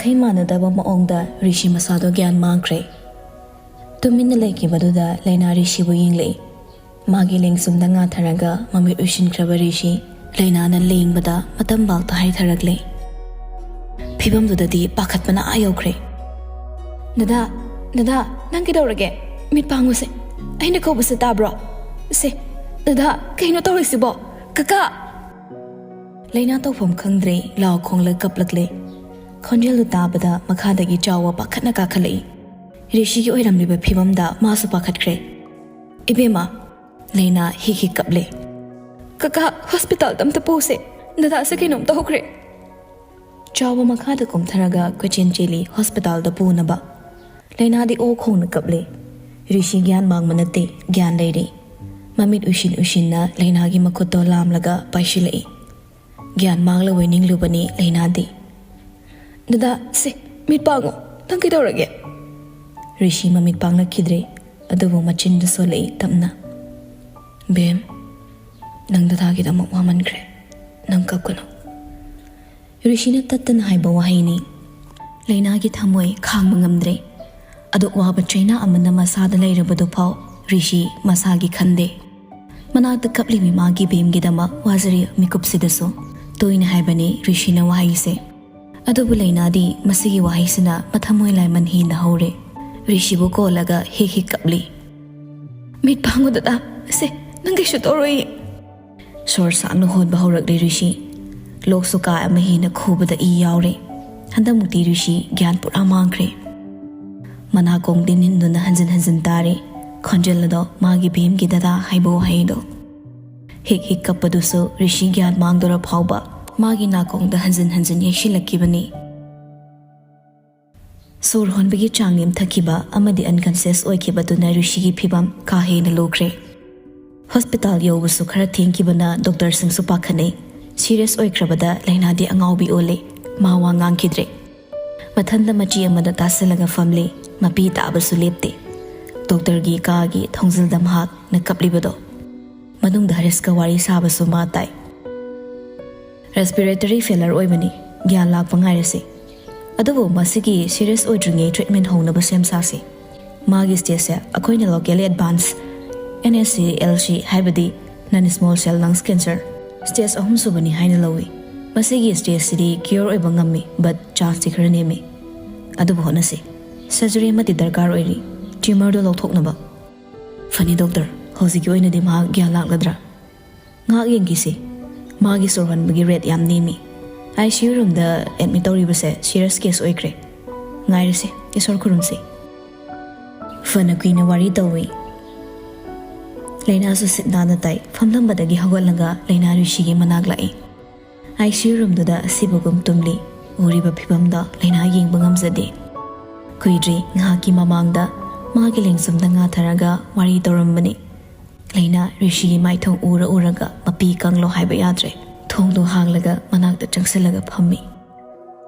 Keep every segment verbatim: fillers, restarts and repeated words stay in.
ꯑꯩ ꯃꯥꯟꯅꯗꯕ ꯃꯑꯣꯡꯗ ꯔꯤꯁꯤ ꯃꯁꯥꯗꯣ ꯒ꯭ꯌꯥꯟ ꯃꯥꯡꯈ꯭ꯔꯦ꯫ ꯇꯨꯃꯤꯟꯅ ꯂꯩꯈꯤꯕꯗꯨꯗ ꯂꯩꯅꯥ ꯔꯤꯁꯤꯕꯨ ꯌꯦꯡꯂꯛꯏ꯫ ꯃꯥꯒꯤ ꯂꯦꯡꯖꯨꯝꯗ ꯉꯥꯊꯔꯒ ꯃꯃꯤꯠ ꯎꯏꯁꯤꯟꯈ꯭ꯔꯕ ꯔꯤꯁꯤ ꯂꯩꯅꯥꯅ ꯂꯦꯡꯕꯗ ꯃꯇꯝꯕꯥꯛꯇ ꯍꯥꯏꯊꯔꯛꯂꯦ꯫ ꯐꯤꯕꯝꯗꯨꯗꯗꯤ ꯄꯥꯈꯠꯄꯅ ꯑꯥ ꯌꯧꯈ꯭ꯔꯦ꯫ "ꯗꯗꯥ, ꯗꯗꯥ, ꯅꯪ ꯀꯩꯗꯧꯔꯒꯦ? ꯃꯤꯠ ꯄꯥꯡꯉꯨꯁꯦ꯫ ꯑꯩꯅ ꯀꯧꯕꯁꯦ ꯇꯥꯕ꯭ꯔꯣ? ꯁꯦ, ꯗꯗꯥ, ꯀꯩꯅꯣ ꯇꯧꯔꯤꯁꯤꯕꯣ? ꯀꯀꯥ!" ꯂꯩꯅꯥ ꯇꯧꯐꯝ ꯈꯪꯗ꯭ꯔꯦ, ꯂꯥꯎ ꯈꯣꯡꯂ ꯀꯞꯂꯛꯂꯦ꯫ ꯈꯣꯟꯖꯦꯜꯗꯨ ꯇꯥꯕꯗ ꯃꯈꯥꯗꯒꯤ ꯆꯥꯎꯕ ꯄꯥꯈꯠꯅ ꯀꯥꯈꯠꯂꯛꯏ꯫ ꯔꯤꯁꯤꯒꯤ ꯑꯣꯏꯔꯝꯂꯤꯕ ꯐꯤꯕꯝꯗ ꯃꯥꯁꯨ ꯄꯥꯈꯠꯈ꯭ꯔꯦ꯫ "ꯏꯕꯦꯝꯃ!" ꯂꯩꯅꯥ ꯍꯤꯛ ꯍꯤꯛ ꯀꯞꯂꯦ꯫ "ꯀꯀꯥ, ꯍꯣꯁꯄꯤꯇꯥꯜꯗ ꯑꯝꯇ ꯄꯨꯁꯦ꯫ ꯗꯗꯥꯁꯦ ꯀꯩꯅꯣꯝ ꯇꯧꯈ꯭ꯔꯦ꯫" ꯆꯥꯎꯕ ꯃꯈꯥꯗ ꯀꯨꯝꯊꯔꯒ ꯀꯣꯏꯆꯦꯟ ꯆꯦꯜꯂꯤ ꯍꯣꯁꯄꯤꯇꯥꯜꯗ ꯄꯨꯅꯕ꯫ ꯂꯩꯅꯥꯗꯤ ꯑꯣ ꯈꯣꯡꯅ ꯀꯞꯂꯦ꯫ ꯔꯤꯁꯤ ꯒ꯭ꯌꯥꯟ ꯃꯥꯡꯕ ꯅꯠꯇꯦ, ꯒ꯭ꯌꯥꯟ ꯂꯩꯔꯤ꯫ ꯃꯃꯤꯠ ꯎꯏꯁꯤꯟ ꯎꯏꯁꯤꯟꯅ ꯂꯩꯅꯥꯒꯤ ꯃꯈꯨꯠꯇꯣ ꯂꯥꯝꯂꯒ ꯄꯥꯏꯁꯤꯜꯂꯛꯏ꯫ ꯒ꯭ꯌꯥꯟ ꯃꯥꯡꯂꯕꯣꯏ ꯅꯤꯡꯂꯨꯕꯅꯤ ꯂꯩꯅꯥꯗꯤ꯫ "ꯗꯗꯥ, ꯁꯦ, ꯃꯤꯠ ꯄꯥꯡꯉꯣ꯫ ꯅꯪ ꯀꯩꯗꯧꯔꯒꯦ?" ꯔꯤꯁꯤ ꯃꯃꯤꯠ ꯄꯥꯡꯂꯛꯈꯤꯗ꯭ꯔꯦ, ꯑꯗꯨꯕꯨ ꯃꯆꯤꯟꯗ ꯁꯣꯜꯂꯛꯏ ꯇꯞꯅ꯫ "ꯕꯦꯝ, ꯅꯪ ꯗꯗꯥꯒꯤꯗꯃꯛ ꯋꯥꯃꯟꯈ꯭ꯔꯦ꯫ ꯅꯪ ꯀꯞꯀꯅꯨ꯫" ꯔꯤꯁꯤꯅ ꯇꯠꯇꯅ ꯍꯥꯏꯕ ꯋꯥꯍꯩꯅꯤ꯫ ꯂꯩꯅꯥꯒꯤ ꯊꯃꯣꯏ ꯈꯥꯡꯕ ꯉꯝꯗ꯭ꯔꯦ꯫ ꯑꯗꯨꯛ ꯋꯥꯕ ꯆꯩꯅꯥ ꯑꯃꯅ ꯃꯁꯥꯗ ꯂꯩꯔꯕꯗꯨ ꯐꯥꯎ ꯔꯤꯁꯤ ꯃꯁꯥꯒꯤ ꯈꯟꯗꯦ꯫ ꯃꯅꯥꯛꯇ ꯀꯞꯂꯤꯕꯤ ꯃꯥꯒꯤ ꯕꯦꯝꯒꯤꯗꯃꯛ ꯋꯥꯖꯔꯤ ꯃꯤꯀꯨꯞꯁꯤꯗꯁꯨ꯫ ꯇꯣꯏꯅ ꯍꯥꯏꯕꯅꯤ ꯔꯤꯁꯤꯅ ꯋꯥꯍꯩꯁꯦ꯫ ꯑꯗꯨꯕꯨ ꯂꯩꯅꯥꯗꯤ ꯃꯁꯤꯒꯤ ꯋꯥꯍꯩꯁꯤꯅ ꯃꯊꯃꯣꯏ ꯂꯥꯏꯃꯟ ꯍꯦꯟꯅ ꯍꯧꯔꯦ꯫ ꯔꯤꯁꯤꯕꯨ ꯀꯣꯜꯂꯒ ꯍꯤꯛ ꯍꯤꯛ ꯀꯞꯂꯤ꯫ "ꯃꯤꯠ ꯄꯥꯡꯉꯨ ꯗꯗꯥ, ꯁꯦ, ꯅꯪ ꯀꯩꯁꯨ ꯇꯧꯔꯣꯏꯌꯦ꯫" ꯁꯣꯔ ꯁꯥꯡꯅ ꯍꯣꯟꯕ ꯍꯧꯔꯛꯂꯦ ꯔꯤꯁꯤ꯫ ꯂꯣꯛꯁꯨ ꯀꯥ ꯑꯃ ꯍꯦꯟꯅ ꯈꯨꯕꯗ ꯏ ꯌꯥꯎꯔꯦ꯫ ꯍꯟꯗꯛꯃꯨꯛꯇꯤ ꯔꯤꯁꯤ ꯒ꯭ꯌꯥꯟ ꯄꯨꯔꯥ ꯃꯥꯡꯈ꯭ꯔꯦ꯫ ꯃꯅꯥꯀꯣꯡꯗꯤ ꯅꯤꯟꯗꯨꯅ ꯍꯟꯖꯤꯟ ꯍꯟꯖꯤꯟ ꯇꯥꯔꯦ꯫ ꯈꯣꯟꯖꯦꯜ ꯑꯗꯣ ꯃꯥꯒꯤ ꯕꯦꯝꯒꯤ ꯗꯗꯥ ꯍꯥꯏꯕ ꯋꯥꯍꯩꯗꯣ꯫ ꯍꯤꯛ ꯍꯤꯛ ꯀꯞꯄꯗꯨꯁꯨ ꯔꯤꯁꯤ ꯒ꯭ꯌꯥꯟ ꯃꯥꯡꯗꯣꯔ ꯐꯥꯎꯕ ꯃꯥꯒꯤ ꯅꯥꯀꯣꯡꯗ ꯍꯟꯖꯤꯟ ꯍꯟꯖꯤꯟ ꯌꯩꯁꯤꯜꯂꯛꯈꯤꯕꯅꯤ꯫ ꯁꯣꯔ ꯍꯣꯟꯕꯒꯤ ꯆꯥꯡ ꯅꯦꯝꯊꯈꯤꯕ ꯑꯃꯗꯤ ꯑꯟꯀꯟꯁꯤꯌꯁ ꯑꯣꯏꯈꯤꯕꯗꯨꯅ ꯔꯤꯁꯤꯒꯤ ꯐꯤꯕꯝ ꯀꯥ ꯍꯦꯟꯅ ꯂꯨꯈ꯭ꯔꯦ꯫ ꯍꯣꯁꯄꯤꯇꯥꯜ ꯌꯧꯕꯁꯨ ꯈꯔ ꯊꯦꯡꯈꯤꯕꯅ ꯗꯣꯛꯇꯔꯁꯤꯡꯁꯨ ꯄꯥꯈꯠꯅꯩ꯫ ꯁꯤꯔꯤꯌꯁ ꯑꯣꯏꯈ꯭ꯔꯕꯗ ꯂꯩꯅꯥꯗꯤ ꯑꯉꯥꯎꯕꯤ ꯑꯣꯜꯂꯦ꯫ ꯃꯥ ꯋꯥ ꯉꯥꯡꯈꯤꯗ꯭ꯔꯦ꯫ ꯃꯊꯟꯗ ꯃꯆꯤ ꯑꯃꯗ ꯇꯥꯁꯤꯜꯂꯒ ꯐꯝꯂꯤ꯫ ꯃꯄꯤ ꯇꯥꯕꯁꯨ ꯂꯦꯞꯇꯦ꯫ ꯗꯣꯛꯇꯔꯒꯤ ꯀꯥꯒꯤ ꯊꯣꯡꯖꯤꯜꯗ ꯃꯍꯥꯛꯅ ꯀꯞꯂꯤꯕꯗꯣ꯫ ꯃꯅꯨꯡꯗ ꯍꯔꯤꯁꯀ ꯋꯥꯔꯤ ꯁꯥꯕꯁꯨ ꯃꯥ ꯇꯥꯏ꯫ "ꯔꯦꯁꯄꯤꯔꯦꯇꯔꯤ ꯐꯦꯂꯔ ꯑꯣꯏꯕꯅꯤ꯫ ꯒ꯭ꯌꯥꯟ ꯂꯥꯛꯄ ꯉꯥꯏꯔꯁꯤ꯫ ꯑꯗꯨꯕꯨ ꯃꯁꯤꯒꯤ ꯁꯤꯔꯤꯌꯁ ꯑꯣꯏꯗ꯭ꯔꯤꯉꯩ ꯇ꯭ꯔꯤꯠꯃꯦꯟ ꯍꯧꯅꯕ ꯁꯦꯝ ꯁꯥꯁꯤ꯫ ꯃꯥꯒꯤ ꯁ꯭ꯇꯦꯖꯁꯦ ꯑꯩꯈꯣꯏꯅ locally advance and S C L C, ꯍꯥꯏꯕꯗꯤ ꯅꯟ ꯁ꯭ꯃꯣꯜ ꯁꯦꯜ ꯂꯪꯁ ꯀꯦꯟꯁꯔ ꯁ꯭ꯇꯦꯖ ꯑꯍꯨꯝ ꯁꯨꯕꯅꯤ ꯍꯥꯏꯅ ꯂꯧꯏ꯫ ꯃꯁꯤꯒꯤ ꯁ꯭ꯇꯦꯖꯁꯤꯗꯤ ꯀ꯭ꯌꯣꯔ ꯑꯣꯏꯕ ꯉꯝꯃꯤ, ꯕꯠ ꯆꯥꯟꯁꯇꯤ ꯈꯔ ꯅꯦꯝꯃꯤ꯫ ꯑꯗꯨꯕꯨ ꯍꯣꯠꯅꯁꯤ꯫ ꯁꯔꯖꯔꯤ ꯑꯃꯗꯤ ꯗꯔꯀꯥꯔ ꯑꯣꯏꯔꯤ, ꯇ꯭ꯌꯨꯃꯔꯗꯨ ꯂꯧꯊꯣꯛꯅꯕ꯫ ꯐꯅꯤ ꯗꯣꯛꯇꯔ, ꯍꯧꯖꯤꯛꯀꯤ ꯑꯣꯏꯅꯗꯤ ꯃꯍꯥꯛ ꯒ꯭ꯌꯥꯟ ꯂꯥꯛꯂꯗ꯭ꯔꯥ? ꯉꯥꯏꯍꯥꯛ ꯌꯦꯡꯈꯤꯁꯤ꯫ ꯃꯥꯒꯤ ꯁꯣꯔ ꯍꯣꯟꯕꯒꯤ ꯔꯦꯠ ꯌꯥꯝ ꯅꯦꯝꯃꯤ꯫ ꯑꯥꯏ ꯁꯤ ꯌꯨ ꯔꯨꯝꯗ ꯑꯦꯗꯃꯤꯠ ꯇꯧꯔꯤꯕꯁꯦ ꯁꯤꯔꯤꯌꯁ ꯀꯦꯁ ꯑꯣꯏꯈ꯭ꯔꯦ꯫ ꯉꯥꯏꯔꯁꯤ, ꯏꯁꯣꯔ ꯈꯨꯔꯨꯝꯁꯤ꯫ ꯐꯅ ꯀꯨꯏꯅ ꯋꯥꯔꯤ ꯇꯧꯏ꯫ ꯂꯩꯅꯥꯁꯨ ꯁꯤꯠ ꯅꯥꯟꯅ ꯇꯥꯏ꯫ ꯐꯝꯂꯝꯕꯗꯒꯤ ꯍꯧꯒꯠꯂꯒ ꯂꯩꯅꯥ ꯔꯤꯁꯤꯒꯤ ꯃꯅꯥꯛ ꯂꯥꯛꯏ꯫ I C U ꯔꯨꯝꯗꯨꯗ ꯑꯁꯤꯕꯒꯨꯝ ꯇꯨꯝꯂꯤ꯫ ꯎꯔꯤꯕ ꯐꯤꯕꯝꯗ ꯂꯩꯅꯥ ꯌꯦꯡꯕ ꯉꯝꯖꯗꯦ꯫ ꯀꯨꯏꯗ꯭ꯔꯤ ꯉꯥꯏꯍꯥꯛꯀꯤ ꯃꯃꯥꯡꯗ ꯃꯥꯒꯤ ꯂꯦꯡꯖꯨꯝꯗ ꯉꯥꯊꯔꯒ ꯋꯥꯔꯤ ꯇꯧꯔꯝꯕꯅꯤ꯫ ꯂꯩꯅꯥ ꯔꯤꯁꯤꯒꯤ ꯃꯥꯏꯊꯣꯡ ꯎꯔ ꯎꯔꯒ ꯃꯄꯤ ꯀꯪꯂꯣ ꯍꯥꯏꯕ ꯌꯥꯗ꯭ꯔꯦ꯫ ꯊꯣꯡꯗꯣ ꯍꯥꯡꯂꯒ ꯃꯅꯥꯛꯇ ꯆꯪꯁꯤꯜꯂꯒ ꯐꯝꯃꯤ꯫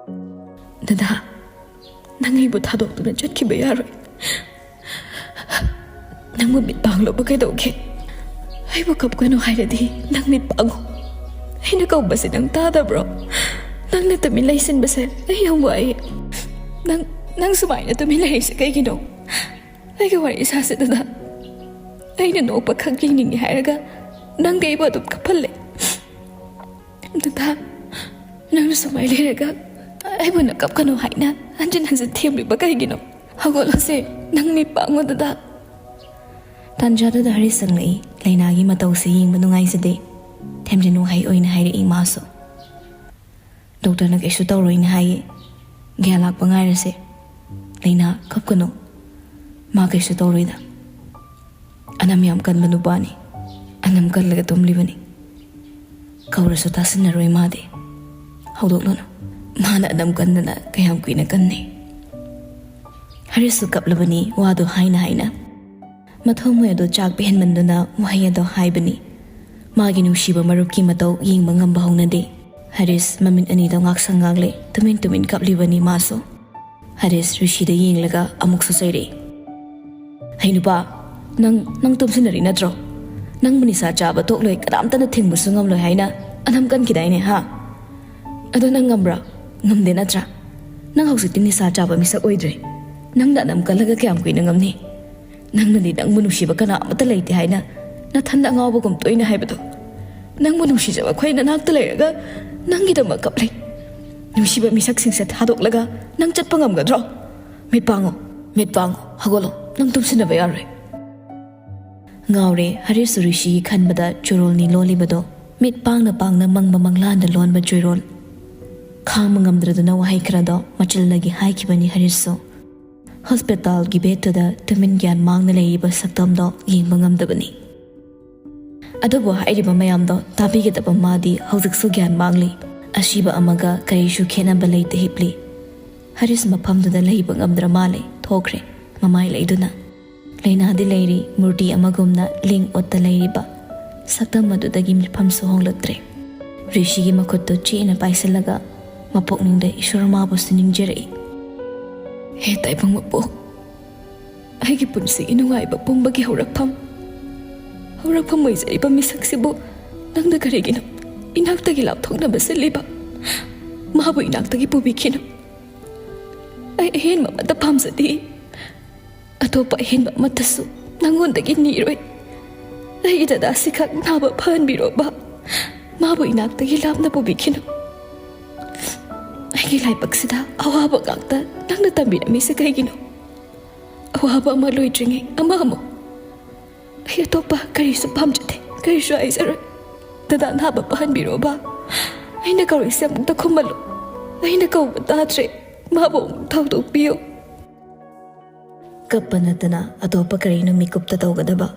"ꯗꯗꯥ, ꯅꯪ ꯑꯩꯕꯨ ꯊꯥꯗꯣꯛꯇꯨꯅ ꯆꯠꯈꯤꯕ ꯌꯥꯔꯣꯏ꯫ ꯅꯪꯕꯨ ꯃꯤꯠ ꯄꯥꯡꯂꯨꯕ ꯀꯩꯗꯧꯒꯦ? ꯑꯩꯕꯨ ꯀꯞꯀꯅꯨ ꯍꯥꯏꯔꯗꯤ ꯅꯪ ꯃꯤꯠ ꯄꯥꯡꯉꯨ꯫ ꯑꯩꯅ ꯀꯧꯕꯁꯦ ꯅꯪ ꯇꯥꯗꯕ꯭ꯔꯣ? ꯅꯪꯅ ꯇꯨꯃꯤꯟ ꯂꯩꯁꯤꯟꯕꯁꯦ ꯑꯩ ꯌꯥꯝ ꯋꯥꯏꯌꯦ꯫ ꯅꯪ, ꯅꯪ ꯁꯨꯃꯥꯏꯅ ꯇꯨꯃꯤꯟ ꯂꯩꯔꯤꯁꯦ ꯀꯩꯒꯤꯅꯣ? ꯑꯩꯒ ꯋꯥꯔꯤ ꯁꯥꯁꯦ ꯗꯗꯥ꯫ ꯑꯩꯅ ꯅꯣꯛꯄ ꯈꯛ ꯌꯦꯡꯅꯤꯡꯉꯦ ꯍꯥꯏꯔꯒ ꯅꯪꯗꯤ ꯑꯩꯕꯨ ꯑꯗꯨꯝ ꯀꯞꯍꯜꯂꯦ꯫ ꯗꯗꯥ, ꯅꯪꯅ ꯁꯨꯃꯥꯏꯅ ꯂꯩꯔꯒ ꯑꯩꯕꯨ ꯅꯪ ꯀꯞꯀꯅꯨ ꯍꯥꯏꯅ ꯍꯟꯖꯤꯟ ꯍꯟꯖꯤꯟ ꯊꯦꯝꯂꯤꯕ ꯀꯩꯒꯤꯅꯣ? ꯍꯧꯒꯠꯂꯣꯁꯦ, ꯅꯪ ꯃꯤꯠ ꯄꯥꯡꯉꯣ ꯗꯗꯥ꯫" ꯇꯥꯟꯖꯥꯗꯨꯗ ꯍꯔꯤꯁ ꯆꯪꯂꯛꯏ꯫ ꯂꯩꯅꯥꯒꯤ ꯃꯇꯧꯁꯦ ꯌꯦꯡꯕ ꯅꯨꯡꯉꯥꯏꯖꯗꯦ꯫ ꯊꯦꯝꯖꯤꯟ ꯋꯥꯍꯩ ꯑꯣꯏꯅ ꯍꯥꯏꯔꯛꯏ ꯃꯥꯁꯨ꯫ "ꯗꯣꯛꯇꯔꯅ ꯀꯩꯁꯨ ꯇꯧꯔꯣꯏꯅ ꯍꯥꯏꯌꯦ꯫ ꯒ꯭ꯌꯥꯟ ꯂꯥꯛꯄ ꯉꯥꯏꯔꯁꯦ꯫ ꯂꯩꯅꯥ, ꯀꯞꯀꯅꯨ꯫ ꯃꯥ ꯀꯩꯁꯨ ꯇꯧꯔꯣꯏꯗ꯫ ꯑꯅꯝ ꯌꯥꯝ ꯀꯟꯕ ꯅꯨꯄꯥꯅꯤ꯫ ꯑꯅꯝ ꯀꯜꯂꯒ ꯇꯨꯝꯂꯤꯕꯅꯤ꯫ ꯀꯧꯔꯁꯨ ꯇꯥꯁꯤꯟꯅꯔꯣꯏ ꯃꯥꯗꯤ꯫ ꯍꯧꯗꯣꯛꯂꯨꯅꯨ꯫ ꯃꯥꯅ ꯑꯅꯝ ꯀꯟꯗꯅ ꯀꯌꯥꯝ ꯀꯨꯏꯅ ꯀꯟꯅꯤ?" ꯍꯔꯤꯁꯁꯨ ꯀꯞꯂꯕꯅꯤ ꯋꯥꯗꯨ ꯍꯥꯏꯅ ꯍꯥꯏꯅ꯫ ꯃꯊꯃꯣꯏ ꯑꯗꯨ ꯆꯥꯛꯄ ꯍꯦꯟꯃꯟꯗꯨꯅ ꯋꯥꯍꯩ ꯑꯗꯨ ꯍꯥꯏꯕꯅꯤ꯫ ꯃꯥꯒꯤ ꯅꯨꯡꯁꯤꯕ ꯃꯔꯨꯞꯀꯤ ꯃꯇꯧ ꯌꯦꯡꯕ ꯉꯝꯕ ꯍꯧꯅꯗꯦ꯫ ꯍꯔꯤꯁ ꯃꯃꯤꯠ ꯑꯅꯤꯗꯣ ꯉꯥꯛꯁꯪ ꯉꯥꯛꯂꯦ, ꯇꯨꯃꯤꯟ ꯇꯨꯃꯤꯟ ꯀꯞꯂꯤꯕꯅꯤ ꯃꯥꯁꯨ꯫ ꯍꯔꯤꯁ ꯔꯤꯁꯤꯗ ꯌꯦꯡꯂꯒ ꯑꯃꯨꯛꯁꯨ ꯆꯩꯔꯛꯏ꯫ "ꯍꯩ ꯅꯨꯄꯥ, ꯅꯪ, ꯅꯪ ꯇꯨꯝꯁꯤꯟꯅꯔꯤ ꯅꯠꯇ꯭ꯔꯣ? ꯅꯪꯕꯨ ꯅꯤꯁꯥ ꯆꯥꯕ ꯇꯣꯛꯂꯣꯏ, ꯀꯅꯥꯝꯇꯅ ꯊꯤꯡꯕꯁꯨ ꯉꯝꯂꯣꯏ ꯍꯥꯏꯅ ꯑꯅꯝ ꯀꯟꯈꯤꯗꯥꯏꯅꯦ, ꯍꯥ? ꯑꯗꯣ ꯅꯪ ꯉꯝꯕ꯭ꯔꯥ? ꯉꯝꯗꯦ ꯅꯠꯇ꯭ꯔꯥ? ꯅꯪ ꯍꯧꯖꯤꯛꯇꯤ ꯅꯤꯁꯥ ꯆꯥꯕ ꯃꯤꯁꯛ ꯑꯣꯏꯗ꯭ꯔꯦ꯫ ꯅꯪꯅ ꯑꯅꯝ ꯀꯜꯂꯒ ꯀꯌꯥꯝ ꯀꯨꯏꯅ ꯉꯝꯅꯤ? ꯅꯪꯅꯗꯤ ꯅꯪꯕꯨ ꯅꯨꯡꯁꯤꯕ ꯀꯅꯥ ꯑꯃꯠꯇ ꯂꯩꯇꯦ ꯍꯥꯏꯅ ꯅꯊꯟꯗ ꯑꯉꯥꯎꯕꯒꯨꯝ ꯇꯣꯏꯅ ꯍꯥꯏꯕꯗꯣ꯫ ꯅꯪꯕꯨ ꯅꯨꯡꯁꯤꯖꯕ ꯑꯩꯈꯣꯏ ꯅꯅꯥꯛꯇ ꯂꯩꯔꯒ ꯅꯪꯒꯤꯗꯃꯛ ꯀꯞꯂꯤ꯫ ꯅꯨꯡꯁꯤꯕ ꯃꯤꯁꯛꯁꯤꯡꯁꯦ ꯊꯥꯗꯣꯛꯂꯒ ꯅꯪ ꯆꯠꯄ ꯉꯝꯒꯗ꯭ꯔꯣ? ꯃꯤꯠ ꯄꯥꯡꯉꯣ, ꯃꯤꯠ ꯄꯥꯡꯉꯣ, ꯍꯧꯒꯠꯂꯣ, ꯅꯪ ꯇꯨꯝꯁꯤꯟꯅꯕ ꯌꯥꯔꯣꯏ꯫ ꯉꯥꯎꯔꯦ ꯍꯔꯤꯁꯁꯨ ꯔꯤꯁꯤꯒꯤ ꯈꯟꯕꯗ ꯆꯨꯔꯣꯜꯅꯤ ꯂꯣꯜꯂꯤꯕꯗꯣ꯫ ꯃꯤꯠ ꯄꯥꯡꯅ ꯄꯥꯡꯅ ꯃꯪꯕ ꯃꯪꯂꯥꯟꯗ ꯂꯣꯟꯕ ꯆꯨꯔꯣꯜ꯫ ꯈꯥꯡꯕ ꯉꯝꯗ꯭ꯔꯗꯨꯅ ꯋꯥꯍꯩ ꯈꯔꯗꯣ ꯃꯆꯤꯜꯂꯒꯤ ꯍꯥꯏꯈꯤꯕꯅꯤ ꯍꯔꯤꯁꯁꯨ꯫ ꯍꯣꯁꯄꯤꯇꯥꯜꯒꯤ ꯕꯦꯗꯇꯨꯗ ꯇꯨꯃꯤꯟ ꯒ꯭ꯌꯥꯟ ꯃꯥꯡꯅ ꯂꯩꯔꯤꯕ ꯁꯛꯇꯝꯗꯣ ꯌꯦꯡꯕ ꯉꯝꯗꯕꯅꯤ꯫ ꯑꯗꯨꯕꯨ ꯍꯥꯏꯔꯤꯕ ꯃꯌꯥꯝꯗꯣ ꯇꯥꯕꯤꯒꯗꯕ ꯃꯥꯗꯤ ꯍꯧꯖꯤꯛꯁꯨ ꯒ꯭ꯌꯥꯟ ꯃꯥꯡꯂꯤ꯫ ꯑꯁꯤꯕ ꯑꯃꯒ ꯀꯔꯤꯁꯨ ꯈꯦꯠꯅꯕ ꯂꯩꯇ ꯍꯤꯞꯂꯤ꯫ ꯍꯔꯤꯁ ꯃꯐꯝꯗꯨꯗ ꯂꯩꯕ ꯉꯝꯗ꯭ꯔ ꯃꯥꯜꯂꯦ, ꯊꯣꯛꯈ꯭ꯔꯦ, ꯃꯃꯥꯏ ꯂꯩꯗꯨꯅ꯫ ꯂꯥꯏꯅꯥꯗꯤ ꯂꯩꯔꯤ, ꯃꯨꯔꯇꯤ ꯑꯃꯒꯨꯝꯅ ꯂꯦꯡ ꯑꯣꯠꯇ ꯂꯩꯔꯤꯕ ꯁꯛꯇꯝ ꯑꯗꯨꯗꯒꯤ ꯃꯤꯠꯐꯝꯁꯨ ꯍꯣꯡꯂꯛꯇ꯭ꯔꯦ꯫ ꯔꯤꯁꯤꯒꯤ ꯃꯈꯨꯠꯇꯨ ꯆꯦꯠꯅ ꯄꯥꯏꯁꯤꯜꯂꯒ ꯃꯄꯨꯛꯅꯤꯡꯗ ꯏꯁꯣꯔ ꯃꯥꯕꯨꯁꯨ ꯅꯤꯡꯖꯔꯛꯏ꯫ ꯍꯦ ꯇꯥꯏꯕꯪ ꯃꯄꯣꯛ, ꯑꯩꯒꯤ ꯄꯨꯟꯁꯤꯒꯤ ꯅꯨꯡꯉꯥꯏꯕ ꯄꯨꯝꯕꯒꯤ ꯍꯧꯔꯛꯐꯝ, ꯍꯧꯔꯛꯐꯝ ꯑꯣꯏꯖꯔꯤꯕ ꯃꯤꯁꯛꯁꯤꯕꯨ ꯅꯪꯅ ꯀꯔꯤꯒꯤꯅꯣ ꯏꯅꯥꯛꯇꯒꯤ ꯂꯥꯞꯊꯣꯛꯅꯕ ꯁꯤꯜꯂꯤꯕ? ꯃꯥꯕꯨ ꯏꯅꯥꯛꯇꯒꯤ ꯄꯨꯕꯤꯈꯤꯅꯨ꯫ ꯑꯩ ꯑꯍꯦꯟꯕ ꯑꯃꯠꯇ ꯄꯥꯝꯖꯗꯦ꯫ ꯑꯇꯣꯞꯄ ꯑꯍꯦꯟꯕ ꯑꯃꯠꯇꯁꯨ ꯅꯪꯉꯣꯟꯗꯒꯤ ꯅꯤꯔꯣꯏ꯫ ꯑꯩꯒꯤ ꯗꯗꯥꯁꯤꯈꯛ ꯅꯥꯕ ꯐꯍꯟꯕꯤꯔꯣꯕ꯫ ꯃꯥꯕꯨ ꯏꯅꯥꯛꯇꯒꯤ ꯂꯥꯞꯅ ꯄꯨꯕꯤꯈꯤꯅꯨ꯫ ꯑꯩꯒꯤ ꯂꯥꯏꯕꯛꯁꯤꯗ ꯑꯋꯥꯕ ꯉꯥꯛꯇ ꯅꯪꯅ ꯇꯝꯕꯤꯔꯝꯃꯤꯁꯦ ꯀꯩꯒꯤꯅꯣ? ꯑꯋꯥꯕ ꯑꯃ ꯂꯣꯏꯗ꯭ꯔꯤꯉꯩ ꯑꯃ ꯑꯃꯨꯛ꯫ ꯑꯩ ꯑꯇꯣꯞꯄ ꯀꯔꯤꯁꯨ ꯄꯥꯝꯖꯗꯦ, ꯀꯔꯤꯁꯨ ꯍꯥꯏꯖꯔꯣꯏ꯫ ꯗꯗꯥ ꯅꯥꯕ ꯐꯍꯟꯕꯤꯔꯣꯕ꯫ ꯑꯩꯅ ꯀꯧꯔꯤꯁꯦ ꯑꯃꯨꯛꯇ ꯈꯨꯝꯃꯜꯂꯨ꯫ ꯑꯩꯅ ꯀꯧꯕ ꯇꯥꯗ꯭ꯔꯦ꯫ ꯃꯥꯕꯨ ꯑꯃꯨꯛ ꯊꯧꯗꯣꯛꯄꯤꯌꯨ꯫ ꯀꯞꯄ ꯅꯠꯇꯅ ꯑꯇꯣꯞꯄ ꯀꯔꯤꯅꯣ ꯃꯤꯀꯨꯞꯇ ꯇꯧꯒꯗꯕ?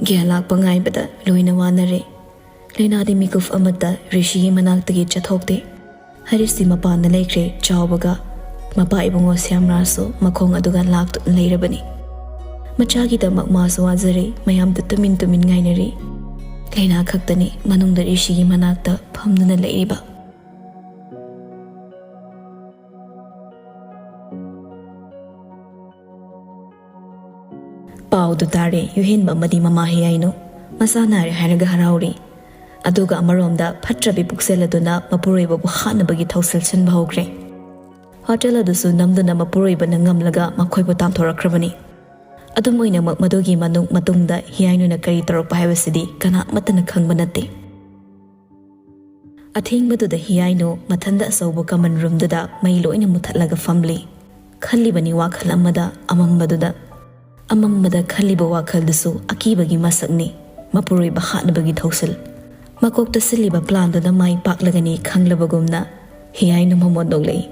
ꯒ꯭ꯌꯥꯟ ꯂꯥꯛꯄ ꯉꯥꯏꯕꯗ ꯂꯣꯏꯅ ꯋꯥꯅꯔꯦ꯫ ꯂꯥꯏꯅꯥꯗꯤ ꯃꯤꯀꯨꯞ ꯑꯃꯠꯇ ꯔꯤꯁꯤꯒꯤ ꯃꯅꯥꯛꯇꯒꯤ ꯆꯠꯊꯣꯛꯇꯦ꯫ ꯍꯔꯤꯁꯇꯤ ꯃꯄꯥꯟꯗ ꯂꯩꯈ꯭ꯔꯦ, ꯆꯥꯎꯕꯒ꯫ ꯃꯄꯥ ꯏꯕꯨꯡꯉꯣ ꯁ꯭ꯌꯥꯝꯔꯥꯖꯁꯨ ꯃꯈꯣꯡ ꯑꯗꯨꯒ ꯂꯥꯛꯇꯨꯅ ꯂꯩꯔꯕꯅꯤ꯫ ꯃꯆꯥꯒꯤꯗꯃꯛ ꯃꯥꯁꯨ ꯋꯥꯖꯔꯤ, ꯃꯌꯥꯝꯗ ꯇꯨꯃꯤꯟ ꯇꯨꯃꯤꯟ ꯉꯥꯏꯅꯔꯤ꯫ ꯂꯥꯏꯅꯥ ꯈꯛꯇꯅꯤ ꯃꯅꯨꯡꯗ ꯔꯤꯁꯤꯒꯤ ꯃꯅꯥꯛꯇ ꯐꯝꯗꯨꯅ ꯂꯩꯔꯤꯕ꯫ ꯄꯥꯎꯗꯨ ꯇꯥꯔꯦ, ꯌꯨꯍꯦꯟꯕ ꯑꯃꯗꯤ ꯃꯃꯥ ꯍꯤꯌꯥꯏꯅꯨ꯫ ꯃꯆꯥ ꯅꯥꯔꯦ ꯍꯥꯏꯔꯒ ꯍꯔꯥꯎꯔꯤ꯫ ꯑꯗꯨꯒ ꯑꯃꯔꯣꯝꯗ ꯐꯠꯇ꯭ꯔꯕꯤ ꯄꯨꯛꯆꯦꯜ ꯑꯗꯨꯅ ꯃꯄꯨꯔꯣꯏꯕꯕꯨ ꯍꯥꯠꯅꯕꯒꯤ ꯊꯧꯁꯤꯜ ꯁꯤꯟꯕ ꯍꯧꯈ꯭ꯔꯦ꯫ ꯍꯣꯇꯦꯜ ꯑꯗꯨꯁꯨ ꯅꯝꯗꯨꯅ ꯃꯄꯨꯔꯣꯏꯕꯅ ꯉꯝꯂꯒ ꯃꯈꯣꯏꯕꯨ ꯇꯥꯟꯊꯣꯔꯛꯈ꯭ꯔꯕꯅꯤ꯫ ꯑꯗꯨꯝ ꯑꯣꯏꯅꯃꯛ, ꯃꯗꯨꯒꯤ ꯃꯅꯨꯡ ꯃꯇꯨꯡꯗ ꯍꯤꯌꯥꯏꯅꯨꯅ ꯀꯔꯤ ꯇꯧꯔꯛꯄ ꯍꯥꯏꯕꯁꯤꯗꯤ ꯀꯅꯥꯃꯠꯇꯅ ꯈꯪꯕ ꯅꯠꯇꯦ꯫ ꯑꯊꯦꯡꯕꯗꯨꯗ ꯍꯤꯌꯥꯏꯅꯨ ꯃꯊꯟꯗ ꯑꯆꯧꯕ ꯀꯃꯟ ꯔꯨꯝꯗꯨꯗ ꯃꯩ ꯂꯣꯏꯅ ꯃꯨꯊꯠꯂꯒ ꯐꯝꯂꯤ꯫ ꯈꯜꯂꯤꯕꯅꯤ ꯋꯥꯈꯜ ꯑꯃꯗ, ꯑꯃꯝꯕꯗꯨꯗ꯫ ꯑꯃꯝꯕꯗ ꯈꯜꯂꯤꯕ ꯋꯥꯈꯜꯗꯨꯁꯨ ꯑꯀꯤꯕꯒꯤ ꯃꯁꯛꯅꯤ, ꯃꯄꯨꯔꯣꯏꯕ ꯍꯥꯠꯅꯕꯒꯤ ꯊꯧꯁꯤꯜ꯫ ꯃꯀꯣꯛꯇ ꯁꯤꯜꯂꯤꯕ ꯄ꯭ꯂꯥꯟꯗꯨꯅ ꯃꯥꯏ ꯄꯥꯛꯂꯒꯅꯤ ꯈꯪꯂꯕꯒꯨꯝꯅ ꯍꯤꯌꯥꯏꯅꯨ ꯃꯃꯣꯟ ꯅꯣꯛꯂꯛꯏ꯫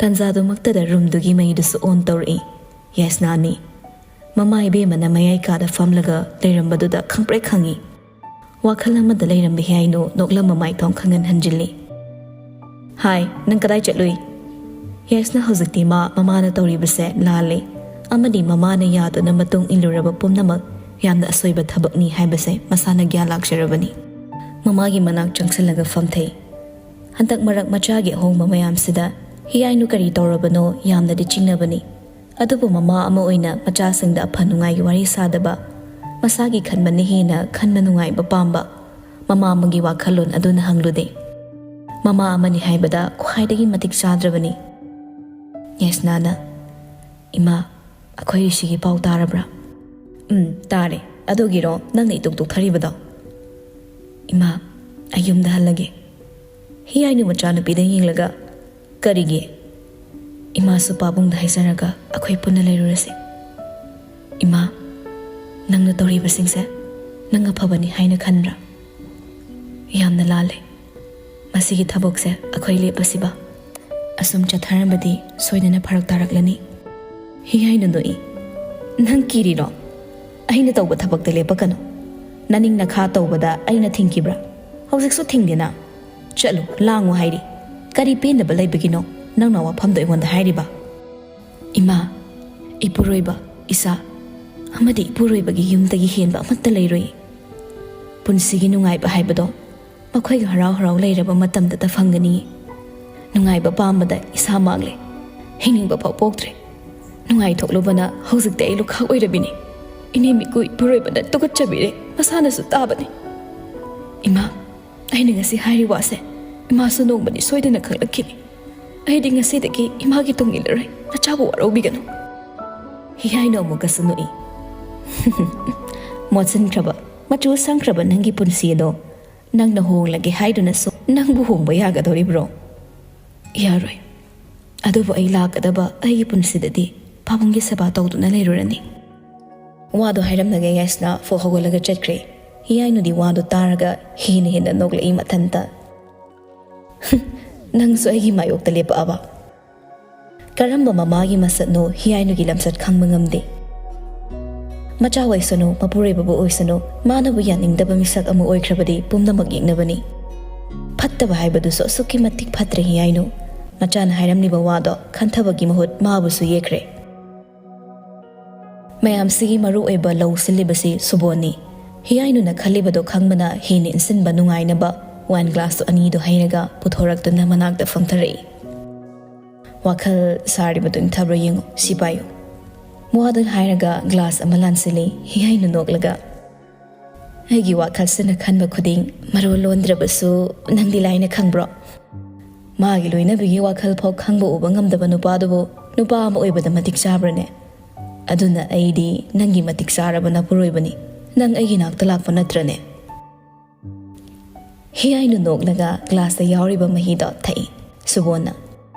ꯇꯟꯖꯥꯗꯨꯃꯛꯇꯗ ꯔꯨꯝꯗꯨꯒꯤ ꯃꯩꯗꯨꯁꯨ ꯑꯣꯟ ꯇꯧꯔꯛꯏ꯫ ꯌꯥꯏꯁꯅꯥꯅꯤ꯫ ꯃꯃꯥ ꯏꯕꯦꯝꯃꯅ ꯃꯌꯥꯏ ꯀꯥꯗ ꯐꯝꯂꯒ ꯂꯩꯔꯝꯕꯗꯨꯗ ꯈꯪꯄ꯭ꯔꯦꯛ ꯈꯪꯏ꯫ ꯋꯥꯈꯜ ꯑꯃꯗ ꯂꯩꯔꯝꯕ ꯍꯤꯌꯥꯏꯅꯨ ꯅꯣꯛꯂꯝꯕ ꯃꯥꯏꯊꯣꯡ ꯈꯪꯍꯟ ꯍꯟꯖꯤꯜꯂꯤ꯫ "ꯍꯥꯏ, ꯅꯪ ꯀꯗꯥꯏ ꯆꯠꯂꯨꯏ?" ꯌꯥꯏꯁꯅꯥ ꯍꯧꯖꯤꯛꯇꯤ ꯃꯥ ꯃꯃꯥꯅ ꯇꯧꯔꯤꯕꯁꯦ ꯂꯥꯜꯂꯦ, ꯑꯃꯗꯤ ꯃꯃꯥꯅ ꯌꯥꯗꯨꯅ ꯃꯇꯨꯡ ꯏꯜꯂꯨꯔꯕ ꯄꯨꯝꯅꯃꯛ ꯌꯥꯝꯅ ꯑꯁꯣꯏꯕ ꯊꯕꯛꯅꯤ ꯍꯥꯏꯕꯁꯦ ꯃꯁꯥꯅ ꯒ꯭ꯌꯥꯟ ꯂꯥꯛꯆꯔꯕꯅꯤ꯫ ꯃꯃꯥꯒꯤ ꯃꯅꯥꯛ ꯆꯪꯁꯤꯜꯂꯒ ꯐꯝꯊꯩ꯫ ꯍꯟꯗꯛ ꯃꯔꯛ ꯃꯆꯥꯒꯤ ꯑꯍꯣꯡꯕ ꯃꯌꯥꯝꯁꯤꯗ ꯍꯤꯌꯥꯏꯅꯨ ꯀꯔꯤ ꯇꯧꯔꯕꯅꯣ ꯌꯥꯝꯅꯗꯤ ꯆꯤꯡꯅꯕꯅꯤ꯫ ꯑꯗꯨꯕꯨ ꯃꯃꯥ ꯑꯃ ꯑꯣꯏꯅ ꯃꯆꯥꯁꯤꯡꯗ ꯑꯐ ꯅꯨꯡꯉꯥꯏꯒꯤ ꯋꯥꯔꯤ ꯁꯥꯗꯕ, ꯃꯁꯥꯒꯤ ꯈꯟꯕꯅ ꯍꯦꯟꯅ ꯈꯟꯕ ꯅꯨꯡꯉꯥꯏꯕ ꯄꯥꯝꯕ ꯃꯃꯥ ꯑꯃꯒꯤ ꯋꯥꯈꯜꯂꯣꯟ ꯑꯗꯨꯅ ꯍꯪꯂꯨꯗꯦ꯫ ꯃꯃꯥ ꯑꯃꯅꯤ ꯍꯥꯏꯕꯗ ꯈ꯭ꯋꯥꯏꯗꯒꯤ ꯃꯇꯤꯛ ꯆꯥꯗ꯭ꯔꯕꯅꯤ꯫ ꯌꯥꯏꯁꯅꯥꯅ, "ꯏꯃꯥ, ꯑꯩꯈꯣꯏ ꯔꯤꯁꯤꯒꯤ ꯄꯥꯎ ꯇꯥꯔꯕ꯭ꯔꯥ?" "ꯎꯝ, ꯇꯥꯔꯦ꯫ ꯑꯗꯨꯒꯤꯔꯣ ꯅꯪꯅ ꯏꯇꯣꯛ ꯇꯣꯛꯊꯔꯤꯕꯗꯣ?" "ꯏꯃꯥ, ꯑꯩ ꯌꯨꯝꯗ ꯍꯜꯂꯒꯦ꯫" ꯍꯤꯌꯥꯏꯅꯨ ꯃꯆꯥꯅꯨꯄꯤꯗ ꯌꯦꯡꯂꯒ, "ꯀꯔꯤꯒꯤ?" "ꯏꯃꯥꯁꯨ ꯄꯥꯕꯨꯡꯗ ꯍꯥꯏꯖꯔꯒ ꯑꯩꯈꯣꯏ ꯄꯨꯟꯅ ꯂꯩꯔꯨꯔꯁꯤ꯫" "ꯏꯃꯥ, ꯅꯪꯅ ꯇꯧꯔꯤꯕꯁꯤꯡꯁꯦ ꯅꯪ ꯑꯐꯕꯅꯤ ꯍꯥꯏꯅ ꯈꯟꯕ꯭ꯔꯥ?" "ꯌꯥꯝꯅ ꯂꯥꯜꯂꯦ꯫ ꯃꯁꯤꯒꯤ ꯊꯕꯛꯁꯦ ꯑꯩꯈꯣꯏ ꯂꯦꯞꯄꯁꯤꯕ? ꯑꯁꯨꯝ ꯆꯠꯊꯔꯝꯕꯗꯤ ꯁꯣꯏꯗꯅ ꯐꯔꯛ ꯇꯥꯔꯛꯂꯅꯤ꯫" ꯍꯤꯌꯥꯏꯅꯨ ꯅꯣꯛꯏ꯫ "ꯅꯪ ꯀꯤꯔꯤꯔꯣ? ꯑꯩꯅ ꯇꯧꯕ ꯊꯕꯛꯇ ꯂꯦꯞꯄꯛꯀꯅꯨ꯫ ꯅꯅꯤꯡ ꯅꯈꯥ ꯇꯧꯕꯗ ꯑꯩꯅ ꯊꯤꯡꯈꯤꯕ꯭ꯔꯥ? ꯍꯧꯖꯤꯛꯁꯨ ꯊꯤꯡꯗꯦꯅ꯫ ꯆꯠꯂꯨ, ꯂꯥꯡꯉꯨ ꯍꯥꯏꯔꯤ꯫ ꯀꯔꯤ ꯄꯦꯟꯗꯕ ꯂꯩꯕꯒꯤꯅꯣ ꯅꯪꯅ ꯋꯥꯐꯝꯗꯣ ꯑꯩꯉꯣꯟꯗ ꯍꯥꯏꯔꯤꯕ?" "ꯏꯃꯥ, ꯏꯄꯨꯔꯣꯏꯕ, ꯏꯆꯥ ꯑꯃꯗꯤ ꯏꯄꯨꯔꯣꯏꯕꯒꯤ ꯌꯨꯝꯗꯒꯤ ꯍꯦꯟꯕ ꯑꯃꯠꯇ ꯂꯩꯔꯣꯏ꯫ ꯄꯨꯟꯁꯤꯒꯤ ꯅꯨꯡꯉꯥꯏꯕ ꯍꯥꯏꯕꯗꯣ ꯃꯈꯣꯏꯒ ꯍꯔꯥꯎ ꯍꯔꯥꯎ ꯂꯩꯔꯕ ꯃꯇꯝꯗꯇ ꯐꯪꯒꯅꯤ꯫ ꯅꯨꯡꯉꯥꯏꯕ ꯄꯥꯝꯕꯗ ꯏꯁꯥ ꯃꯥꯡꯂꯦ꯫ ꯍꯤꯡꯅꯤꯡꯕ ꯐꯥꯎ ꯄꯣꯛꯇ꯭ꯔꯦ꯫ ꯅꯨꯡꯉꯥꯏꯊꯣꯛꯂꯨꯕꯅ ꯍꯧꯖꯤꯛꯇꯤ ꯑꯩ ꯂꯨꯈꯥꯛ ꯑꯣꯏꯔꯕꯤꯅꯤ꯫ ꯏꯅꯦ ꯃꯤꯀꯨ ꯏꯄꯨꯔꯣꯏꯕꯅ ꯇꯨꯀꯠꯆꯕꯤꯔꯦ꯫ ꯃꯁꯥꯅꯁꯨ ꯇꯥꯕꯅꯤ꯫ ꯏꯃꯥ, ꯑꯩꯅ ꯉꯁꯤ ꯍꯥꯏꯔꯤ ꯋꯥꯁꯦ ꯏꯃꯥꯁꯨ ꯅꯣꯡꯃꯗꯤ ꯁꯣꯏꯗꯅ ꯈꯪꯂꯛꯈꯤꯅꯤ꯫ ꯑꯩꯗꯤ ꯉꯁꯤꯗꯒꯤ ꯏꯃꯥꯒꯤ ꯇꯨꯡ ꯏꯜꯂꯔꯣꯏ꯫ ꯅꯆꯥꯕꯨ ꯋꯥꯔꯧꯕꯤꯒꯅꯨ꯫ ꯍꯤꯌꯥꯏꯅꯨ ꯑꯃꯨꯛꯀꯁꯨ ꯅꯣꯛꯏ꯫ ꯃꯣꯠꯁꯤꯟꯈ꯭ꯔꯕ, ꯃꯆꯨ ꯁꯪꯈ꯭ꯔꯕ ꯅꯪꯒꯤ ꯄꯨꯟꯁꯤ ꯑꯗꯣ ꯅꯪꯅ ꯍꯣꯡꯂꯒꯦ ꯍꯥꯏꯗꯨꯅꯁꯨ ꯅꯪꯕꯨ ꯍꯣꯡꯕ ꯌꯥꯒꯗꯧꯔꯤꯕ꯭ꯔꯣ? ꯌꯥꯔꯣꯏ꯫ ꯑꯗꯨꯕꯨ ꯑꯩ ꯂꯥꯛꯀꯗꯕ ꯑꯩꯒꯤ ꯄꯨꯟꯁꯤꯗꯗꯤ ꯄꯥꯕꯨꯡꯒꯤ ꯁꯦꯕꯥ ꯇꯧꯗꯨꯅ ꯂꯩꯔꯨꯔꯅꯤ꯫ ꯋꯥꯗꯣ ꯍꯥꯏꯔꯝꯂꯒ ꯌꯥꯏꯁꯅꯥ ꯐꯨꯛ ꯍꯧꯒꯠꯂꯒ ꯆꯠꯈ꯭ꯔꯦ꯫ ꯍꯤꯌꯥꯏꯅꯨꯗꯤ ꯋꯥꯗꯣ ꯇꯥꯔꯒ ꯍꯦꯟꯅ ꯍꯦꯟꯅ ꯅꯣꯛꯂꯛꯏ ꯃꯊꯟꯇ꯫ "ꯅꯪꯁꯨ ꯑꯩꯒꯤ ꯃꯥꯌꯣꯛꯇ ꯂꯦꯞꯄꯛꯑꯕ?" ꯀꯔꯝꯕ ꯃꯃꯥꯒꯤ ꯃꯁꯛꯅꯣ ꯍꯤꯌꯥꯏꯅꯨꯒꯤ ꯂꯝꯆꯠ ꯈꯪꯕ ꯉꯝꯗꯦ꯫ ꯃꯆꯥ ꯑꯣꯏꯁꯅꯨ, ꯃꯄꯨꯔꯣꯏꯕꯕꯨ ꯑꯣꯏꯁꯅꯨ, ꯃꯥꯅꯕꯨ ꯌꯥꯅꯤꯡꯗꯕ ꯃꯤꯁꯛ ꯑꯃ ꯑꯣꯏꯈ꯭ꯔꯕꯗꯤ ꯄꯨꯝꯅꯃꯛ ꯌꯦꯛꯅꯕꯅꯤ꯫ ꯐꯠꯇꯕ ꯍꯥꯏꯕꯗꯨꯁꯨ ꯑꯁꯨꯛꯀꯤ ꯃꯇꯤꯛ ꯐꯠꯇ꯭ꯔꯦ ꯍꯤꯌꯥꯏꯅꯨ꯫ ꯃꯆꯥꯅ ꯍꯥꯏꯔꯝꯂꯤꯕ ꯋꯥꯗꯣ ꯈꯟꯊꯕꯒꯤ ꯃꯍꯨꯠ ꯃꯥꯕꯨꯁꯨ ꯌꯦꯛꯈ꯭ꯔꯦ꯫ ꯃꯌꯥꯝꯁꯤꯒꯤ ꯃꯔꯨ ꯑꯣꯏꯕ ꯂꯧ ꯁꯤꯜꯂꯤꯕꯁꯤ ꯁꯨꯕꯣꯟꯅꯤ꯫ ꯍꯤꯌꯥꯏꯅꯨꯅ ꯈꯜꯂꯤꯕꯗꯣ ꯈꯪꯕꯅ ꯍꯦꯟꯅ ꯏꯟꯁꯤꯟꯕ ꯅꯨꯡꯉꯥꯏꯅꯕ ꯋꯥꯏꯟ ꯒ꯭ꯂꯥꯁꯇꯨ ꯑꯅꯤꯗꯨ ꯍꯩꯔꯒ ꯄꯨꯊꯣꯔꯛꯇꯨꯅ ꯃꯅꯥꯛꯇ ꯐꯝꯊꯔꯛꯏ꯫ "ꯋꯥꯈꯜ ꯁꯥꯔꯤꯕꯗꯨ ꯏꯪꯊꯕ꯭ꯔꯥ ꯌꯦꯡꯉꯨ, ꯁꯤ ꯄꯥꯏꯌꯨ꯫" ꯋꯥꯗꯨ ꯍꯥꯏꯔꯒ ꯒ꯭ꯂꯥꯁ ꯑꯃ ꯂꯥꯟꯁꯤꯜꯂꯤ꯫ ꯍꯤꯌꯥꯏꯅꯨ ꯅꯣꯛꯂꯒ, "ꯑꯩꯒꯤ ꯋꯥꯈꯜꯁꯤꯅ ꯈꯟꯕ ꯈꯨꯗꯤꯡ ꯃꯔꯣꯜ ꯂꯣꯟꯗ꯭ꯔꯕꯁꯨ ꯅꯪꯗꯤ ꯂꯥꯏꯅ ꯈꯪꯕ꯭ꯔꯣ? ꯃꯥꯒꯤ ꯂꯣꯏꯅꯕꯤꯒꯤ ꯋꯥꯈꯜ ꯐꯥꯎ ꯈꯪꯕ ꯎꯕ ꯉꯝꯗꯕ ꯅꯨꯄꯥꯗꯨꯕꯨ ꯅꯨꯄꯥ ꯑꯃ ꯑꯣꯏꯕꯗ ꯃꯇꯤꯛ ꯆꯥꯕ꯭ꯔꯅꯦ? ꯑꯗꯨꯅ ꯑꯩꯗꯤ ꯅꯪꯒꯤ ꯃꯇꯤꯛ ꯆꯥꯔꯕ ꯅꯄꯨꯔꯣꯏꯕꯅꯤ꯫ ꯅꯪ ꯑꯩꯒꯤ ꯅꯥꯛꯇ ꯂꯥꯛꯄ ꯅꯠꯇ꯭ꯔꯅꯦ?" ꯍꯤꯌꯥꯏꯅꯨ ꯅꯣꯛꯂꯒ ꯒ꯭ꯂꯥꯁꯇ ꯌꯥꯎꯔꯤꯕ ꯃꯍꯤꯗꯣ ꯊꯛꯏ꯫ ꯁꯨꯕꯣꯟꯅ,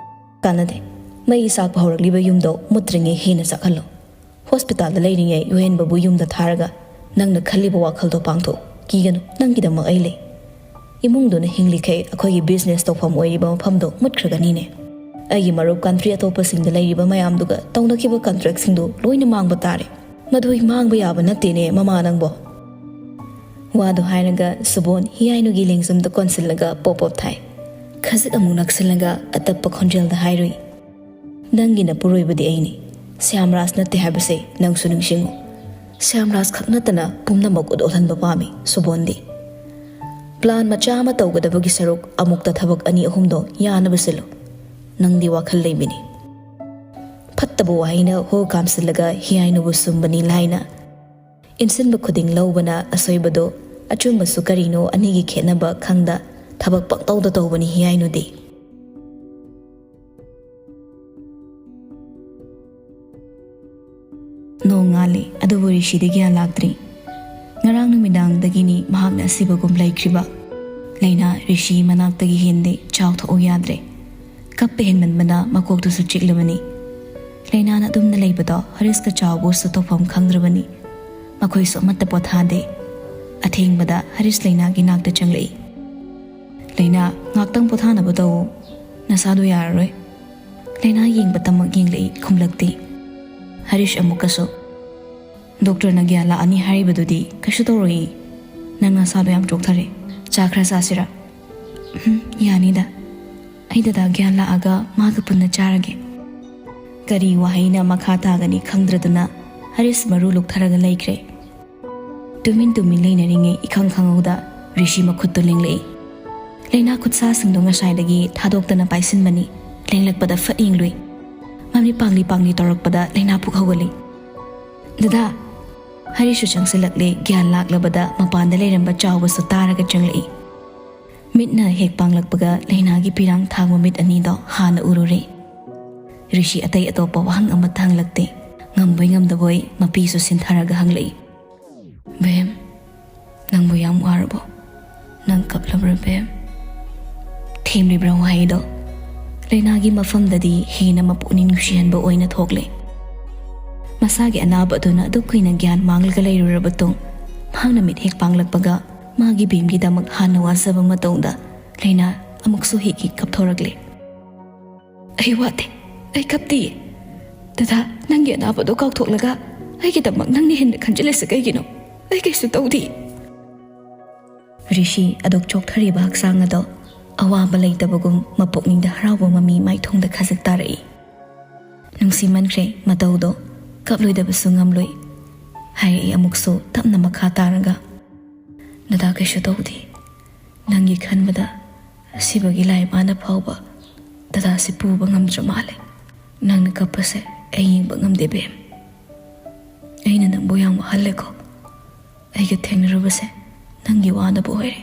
"ꯀꯥꯟꯅꯗꯦ꯫ ꯃꯩ ꯆꯥꯛꯄ ꯍꯧꯔꯛꯂꯤꯕ ꯌꯨꯝꯗꯣ ꯃꯨꯠꯇ꯭ꯔꯤꯉꯩ ꯍꯦꯟꯅ ꯆꯥꯛꯍꯜꯂꯣ꯫ ꯍꯣꯁꯄꯤꯇꯥꯜꯗ ꯂꯩꯔꯤꯉꯩ ꯌꯨꯍꯦꯟꯕꯕꯨ ꯌꯨꯝꯗ ꯊꯥꯔꯒ ꯅꯪꯅ ꯈꯜꯂꯤꯕ ꯋꯥꯈꯜꯗꯣ ꯄꯥꯡꯊꯣꯛꯎ꯫ ꯀꯤꯒꯅꯨ, ꯅꯪꯒꯤꯗꯃꯛ ꯑꯩ ꯂꯩ꯫ ꯏꯃꯨꯡꯗꯨꯅ ꯍꯤꯡꯂꯤꯈꯩ ꯑꯩꯈꯣꯏꯒꯤ ꯕꯤꯖꯤꯅꯦꯁ ꯇꯧꯐꯝ ꯑꯣꯏꯔꯤꯕ ꯃꯐꯝꯗꯣ ꯃꯨꯠꯈ꯭ꯔꯒꯅꯤꯅꯦ꯫ ꯑꯩꯒꯤ ꯃꯔꯨꯞ ꯀꯟꯇ꯭ꯔꯤ ꯑꯇꯣꯞꯄꯁꯤꯡꯗ ꯂꯩꯔꯤꯕ ꯃꯌꯥꯝꯗꯨꯒ ꯇꯧꯅꯈꯤꯕ ꯀꯟꯇ꯭ꯔꯦꯛꯁꯤꯡꯗꯨ ꯂꯣꯏꯅ ꯃꯥꯡꯕ ꯇꯥꯔꯦ꯫ ꯃꯗꯨ ꯃꯥꯡꯕ ꯌꯥꯕ ꯅꯠꯇꯦꯅꯦ, ꯃꯃꯥ ꯅꯪꯕꯣ꯫" ꯋꯥꯗꯨ ꯍꯥꯏꯔꯒ ꯁꯨꯕꯣꯟ ꯍꯤꯌꯥꯏꯅꯨꯒꯤ ꯂꯦꯡꯖꯨꯝꯗ ꯀꯣꯟꯁꯤꯜꯂꯒ ꯄꯣꯞ ꯄꯣꯞ ꯊꯥꯏ꯫ ꯈꯖꯤꯛ ꯑꯃꯨꯛ ꯅꯛꯁꯤꯜꯂꯒ ꯑꯇꯞꯄ ꯈꯣꯟꯖꯦꯜꯗ ꯍꯥꯏꯔꯨꯏ, "ꯅꯪꯒꯤ ꯅꯄꯨꯔꯣꯏꯕꯗꯤ ꯑꯩꯅꯤ꯫ ꯁ꯭ꯌꯥꯝꯔꯥꯖ ꯅꯠꯇꯦ ꯍꯥꯏꯕꯁꯦ ꯅꯪꯁꯨ ꯅꯤꯡꯁꯤꯡꯉꯨ꯫ ꯁ꯭ꯌꯥꯝꯔꯥꯖ ꯈꯛ ꯅꯠꯇꯅ ꯄꯨꯝꯅꯃꯛ ꯎꯠꯍꯟꯕ ꯄꯥꯝꯃꯤ ꯁꯨꯕꯣꯟꯗꯤ꯫ ꯄ꯭ꯂꯥꯟ ꯃꯆꯥ ꯑꯃ ꯇꯧꯒꯗꯕꯒꯤ ꯁꯔꯨꯛ ꯑꯃꯨꯛꯇ ꯊꯕꯛ ꯑꯅꯤ ꯑꯍꯨꯝꯗꯣ ꯌꯥꯅꯕ ꯁꯤꯜꯂꯨ꯫ ꯅꯪꯗꯤ ꯋꯥꯈꯜ ꯂꯩꯕꯤꯅꯤ꯫" ꯐꯠꯇꯕ ꯋꯥꯍꯩꯅ ꯍꯣ ꯀꯥꯝꯁꯤꯜꯂꯒ ꯍꯤꯌꯥꯏꯅꯨꯕꯨ ꯁꯨꯝꯕꯅꯤ ꯂꯥꯏꯅ꯫ ꯏꯟꯁꯤꯟꯕ ꯈꯨꯗꯤꯡ ꯂꯧꯕꯅ ꯑꯁꯣꯏꯕꯗꯣ, ꯑꯆꯨꯝꯕꯁꯨ ꯀꯔꯤꯅꯣ ꯑꯅꯤꯒꯤ ꯈꯦꯠꯅꯕ ꯈꯪꯗ ꯊꯕꯛ ꯄꯪꯇꯧꯗ ꯇꯧꯕꯅꯤ ꯍꯤꯌꯥꯏꯅꯨꯗꯤ꯫ ꯈꯜꯂꯤ, ꯑꯗꯨꯕꯨ ꯔꯤꯁꯤꯗꯤ ꯒ꯭ꯌꯥꯟ ꯂꯥꯛꯇ꯭ꯔꯤ꯫ ꯉꯔꯥꯡ ꯅꯨꯃꯤꯗꯥꯡꯗꯒꯤꯅꯤ ꯃꯍꯥꯛꯅ ꯑꯁꯤꯕꯒꯨꯝ ꯂꯩꯈ꯭ꯔꯤꯕ꯫ ꯂꯩꯅꯥ ꯔꯤꯁꯤ ꯃꯅꯥꯛꯇꯒꯤ ꯍꯦꯟꯗꯦ ꯆꯥꯎꯊꯣꯛꯎ ꯌꯥꯗ꯭ꯔꯦ꯫ ꯀꯞꯄ ꯍꯦꯟꯃꯟꯕꯅ ꯃꯀꯣꯛꯇꯨꯁꯨ ꯆꯤꯛꯂꯕꯅꯤ꯫ ꯂꯩꯅꯥꯅ ꯑꯗꯨꯝꯅ ꯂꯩꯕꯗꯣ ꯍꯔꯤꯁꯀ ꯆꯥꯎꯕꯨꯁꯨ ꯇꯧꯐꯝ ꯈꯪꯗ꯭ꯔꯕꯅꯤ꯫ ꯃꯈꯣꯏꯁꯨ ꯑꯃꯠꯇ ꯄꯣꯊꯥꯗꯦ꯫ ꯑꯊꯦꯡꯕꯗ ꯍꯔꯤꯁ ꯂꯩꯅꯥꯒꯤ ꯅꯥꯛꯇ ꯆꯪꯂꯛꯏ꯫ "ꯂꯩꯅꯥ, ꯉꯥꯛꯇꯪ ꯄꯣꯊꯥꯅꯕ ꯇꯧꯋꯣ꯫ ꯅꯁꯥꯗꯣ ꯌꯥꯔꯔꯣꯏ꯫" ꯂꯩꯅꯥ ꯌꯦꯡꯕꯇꯃꯛ ꯌꯦꯡꯂꯛꯏ, ꯈꯨꯝꯂꯛꯇꯦ꯫ ꯍꯔꯤꯁ ꯑꯃꯨꯛꯀꯁꯨ, "ꯗꯣꯛꯇꯔꯅ ꯒ꯭ꯌꯥꯟ ꯂꯥꯛꯑꯅꯤ ꯍꯥꯏꯔꯤꯕꯗꯨꯗꯤ ꯀꯩꯁꯨ ꯇꯧꯔꯣꯏꯌꯦ꯫ ꯅꯪ ꯅꯁꯥꯗꯣ ꯌꯥꯝ ꯆꯣꯛꯊꯔꯦ꯫ ꯆꯥ ꯈꯔ ꯆꯥꯁꯤꯔꯥ?" "ꯎꯝ, ꯌꯥꯅꯤꯗ꯫ ꯑꯩ ꯗꯗꯥ ꯒ꯭ꯌꯥꯟ ꯂꯥꯛꯑꯒ ꯃꯥꯒ ꯄꯨꯟꯅ ꯆꯥꯔꯒꯦ꯫" ꯀꯔꯤ ꯋꯥꯍꯩꯅ ꯃꯈꯥ ꯇꯥꯒꯅꯤ ꯈꯪꯗ꯭ꯔꯗꯨꯅ ꯍꯔꯤꯁ ꯃꯔꯨ ꯂꯨꯛꯊꯔꯒ ꯂꯩꯈ꯭ꯔꯦ꯫ ꯇꯨꯃꯤꯟ ꯇꯨꯃꯤꯟ ꯂꯩꯅꯔꯤꯉꯩ ꯏꯈꯪ ꯈꯪꯍꯧꯗ ꯔꯤꯁꯤ ꯃꯈꯨꯠꯇꯨ ꯂꯦꯡꯂꯛꯏ꯫ ꯂꯩꯅꯥ ꯈꯨꯠꯁꯥꯁꯤꯡꯗꯨ ꯉꯁꯥꯏꯗꯒꯤ ꯊꯥꯗꯣꯛꯇꯅ ꯄꯥꯏꯁꯤꯟꯕꯅꯤ꯫ ꯂꯦꯡꯂꯛꯄꯗ ꯐꯠ ꯌꯦꯡꯂꯨꯏ꯫ ꯃꯃꯤꯠ ꯄꯥꯡꯂꯤ ꯄꯥꯡꯂꯤ ꯇꯧꯔꯛꯄꯗ ꯂꯩꯅꯥ ꯄꯨꯛ ꯍꯧꯒꯠꯂꯤ꯫ "ꯗꯗꯥ!" ꯍꯔꯤꯁꯁꯨ ꯆꯪꯁꯤꯜꯂꯛꯂꯦ꯫ ꯒ꯭ꯌꯥꯟ ꯂꯥꯛꯂꯕꯗ ꯃꯄꯥꯟꯗ ꯂꯩꯔꯝꯕ ꯆꯥꯎꯕꯁꯨ ꯇꯥꯔꯒ ꯆꯪꯂꯛꯏ꯫ ꯃꯤꯠꯅ ꯍꯦꯛ ꯄꯥꯡꯂꯛꯄꯒ ꯂꯩꯅꯥꯒꯤ ꯄꯤꯔꯥꯡ ꯊꯥꯡꯕ ꯃꯤꯠ ꯑꯅꯤꯗꯣ ꯍꯥꯟꯅ ꯎꯔꯨꯔꯦ꯫ ꯔꯤꯁꯤ ꯑꯇꯩ ꯑꯇꯣꯞꯄ ꯋꯥꯍꯪ ꯑꯃꯠꯇ ꯍꯪꯂꯛꯇꯦ꯫ ꯉꯝꯕꯣꯏ ꯉꯝꯗꯕꯣꯏ ꯃꯄꯤꯁꯨ ꯁꯤꯟꯊꯔꯒ ꯍꯪꯂꯛꯏ, "ꯕꯦꯝ, ꯅꯪꯕꯨ ꯌꯥꯝ ꯋꯥꯔꯕꯣ? ꯅꯪ ꯀꯞꯂꯕ꯭ꯔꯥ, ꯕꯦꯝ?" ꯊꯦꯝꯂꯤꯕ꯭ꯔꯥ ꯋꯥꯍꯩꯗꯣ? ꯂꯩꯅꯥꯒꯤ ꯃꯐꯝꯗꯗꯤ ꯍꯦꯟꯅ ꯃꯄꯨꯛꯅꯤꯡ ꯅꯨꯡꯁꯤꯍꯟꯕ ꯑꯣꯏꯅ ꯊꯣꯛꯂꯦ꯫ ꯃꯁꯥꯒꯤ ꯑꯅꯥꯕ ꯑꯗꯨꯅ ꯑꯗꯨꯛ ꯀꯨꯏꯅ ꯒ꯭ꯌꯥꯟ ꯃꯥꯡꯂꯒ ꯂꯩꯔꯨꯔꯕ ꯇꯨꯡ, ꯃꯍꯥꯛꯅ ꯃꯤꯠ ꯍꯦꯛ ꯄꯥꯡꯂꯛꯄꯒ ꯃꯥꯒꯤ ꯕꯦꯝꯒꯤꯗꯃꯛ ꯍꯥꯟꯅ ꯋꯥꯖꯕ ꯃꯇꯧꯗ ꯂꯩꯅꯥ ꯑꯃꯨꯛꯁꯨ ꯍꯤꯛ ꯍꯤꯛ ꯀꯞꯊꯣꯔꯛꯂꯦ꯫ "ꯑꯩ ꯋꯥꯗꯦ, ꯑꯩ ꯀꯞꯇꯤꯌꯦ꯫ ꯗꯗꯥ, ꯅꯪꯒꯤ ꯑꯅꯥꯕꯗꯣ ꯀꯥꯎꯊꯣꯛꯂꯒ ꯑꯩꯒꯤꯗꯃꯛ ꯅꯪꯅ ꯍꯦꯟꯅ ꯈꯟꯖꯤꯜꯂꯤꯁꯦ ꯀꯩꯒꯤꯅꯣ? ꯑꯩ ꯀꯩꯁꯨ ꯇꯧꯗꯤꯌꯦ꯫" ꯔꯤꯁꯤ ꯑꯗꯨꯛ ꯆꯣꯛꯊꯔꯤꯕ ꯍꯛꯆꯥꯡ ꯑꯗꯣ ꯑꯋꯥꯕ ꯂꯩꯇꯕꯒꯨꯝ ꯃꯄꯨꯛꯅꯤꯡꯗ ꯍꯔꯥꯎꯕ ꯃꯃꯤ ꯃꯥꯏꯊꯣꯡꯗ ꯈꯖꯤꯛ ꯇꯥꯔꯛꯏ꯫ ꯅꯨꯡꯁꯤꯃꯟꯈ꯭ꯔꯦ ꯃꯇꯧꯗꯣ, ꯀꯞꯂꯣꯏꯗꯕꯁꯨ ꯉꯝꯂꯣꯏ꯫ ꯍꯥꯏꯔꯛꯏ ꯑꯃꯨꯛꯁꯨ ꯇꯞꯅ ꯃꯈꯥ ꯇꯥꯔꯒ, "ꯗꯗꯥ ꯀꯩꯁꯨ ꯇꯧꯗꯦ꯫ ꯅꯪꯒꯤ ꯈꯟꯕꯗ ꯑꯁꯤꯕꯒꯤ ꯂꯥꯏ ꯃꯥꯅ ꯐꯥꯎꯕ ꯗꯗꯥꯁꯤ ꯄꯨꯕ ꯉꯝꯗ꯭ꯔ ꯃꯥꯜꯂꯦ꯫ ꯅꯪꯅ ꯀꯞꯄꯁꯦ ꯑꯩ ꯌꯦꯡꯕ ꯉꯝꯗꯦ ꯕꯦꯝ꯫ ꯑꯩꯅ ꯅꯪꯕꯨ ꯌꯥꯝ ꯋꯥꯍꯜꯂꯦꯀꯣ꯫ ꯑꯩꯒ ꯊꯦꯡꯅꯔꯨꯕꯁꯦ ꯅꯪꯒꯤ ꯋꯥꯅꯕ ꯑꯣꯏꯔꯦ꯫"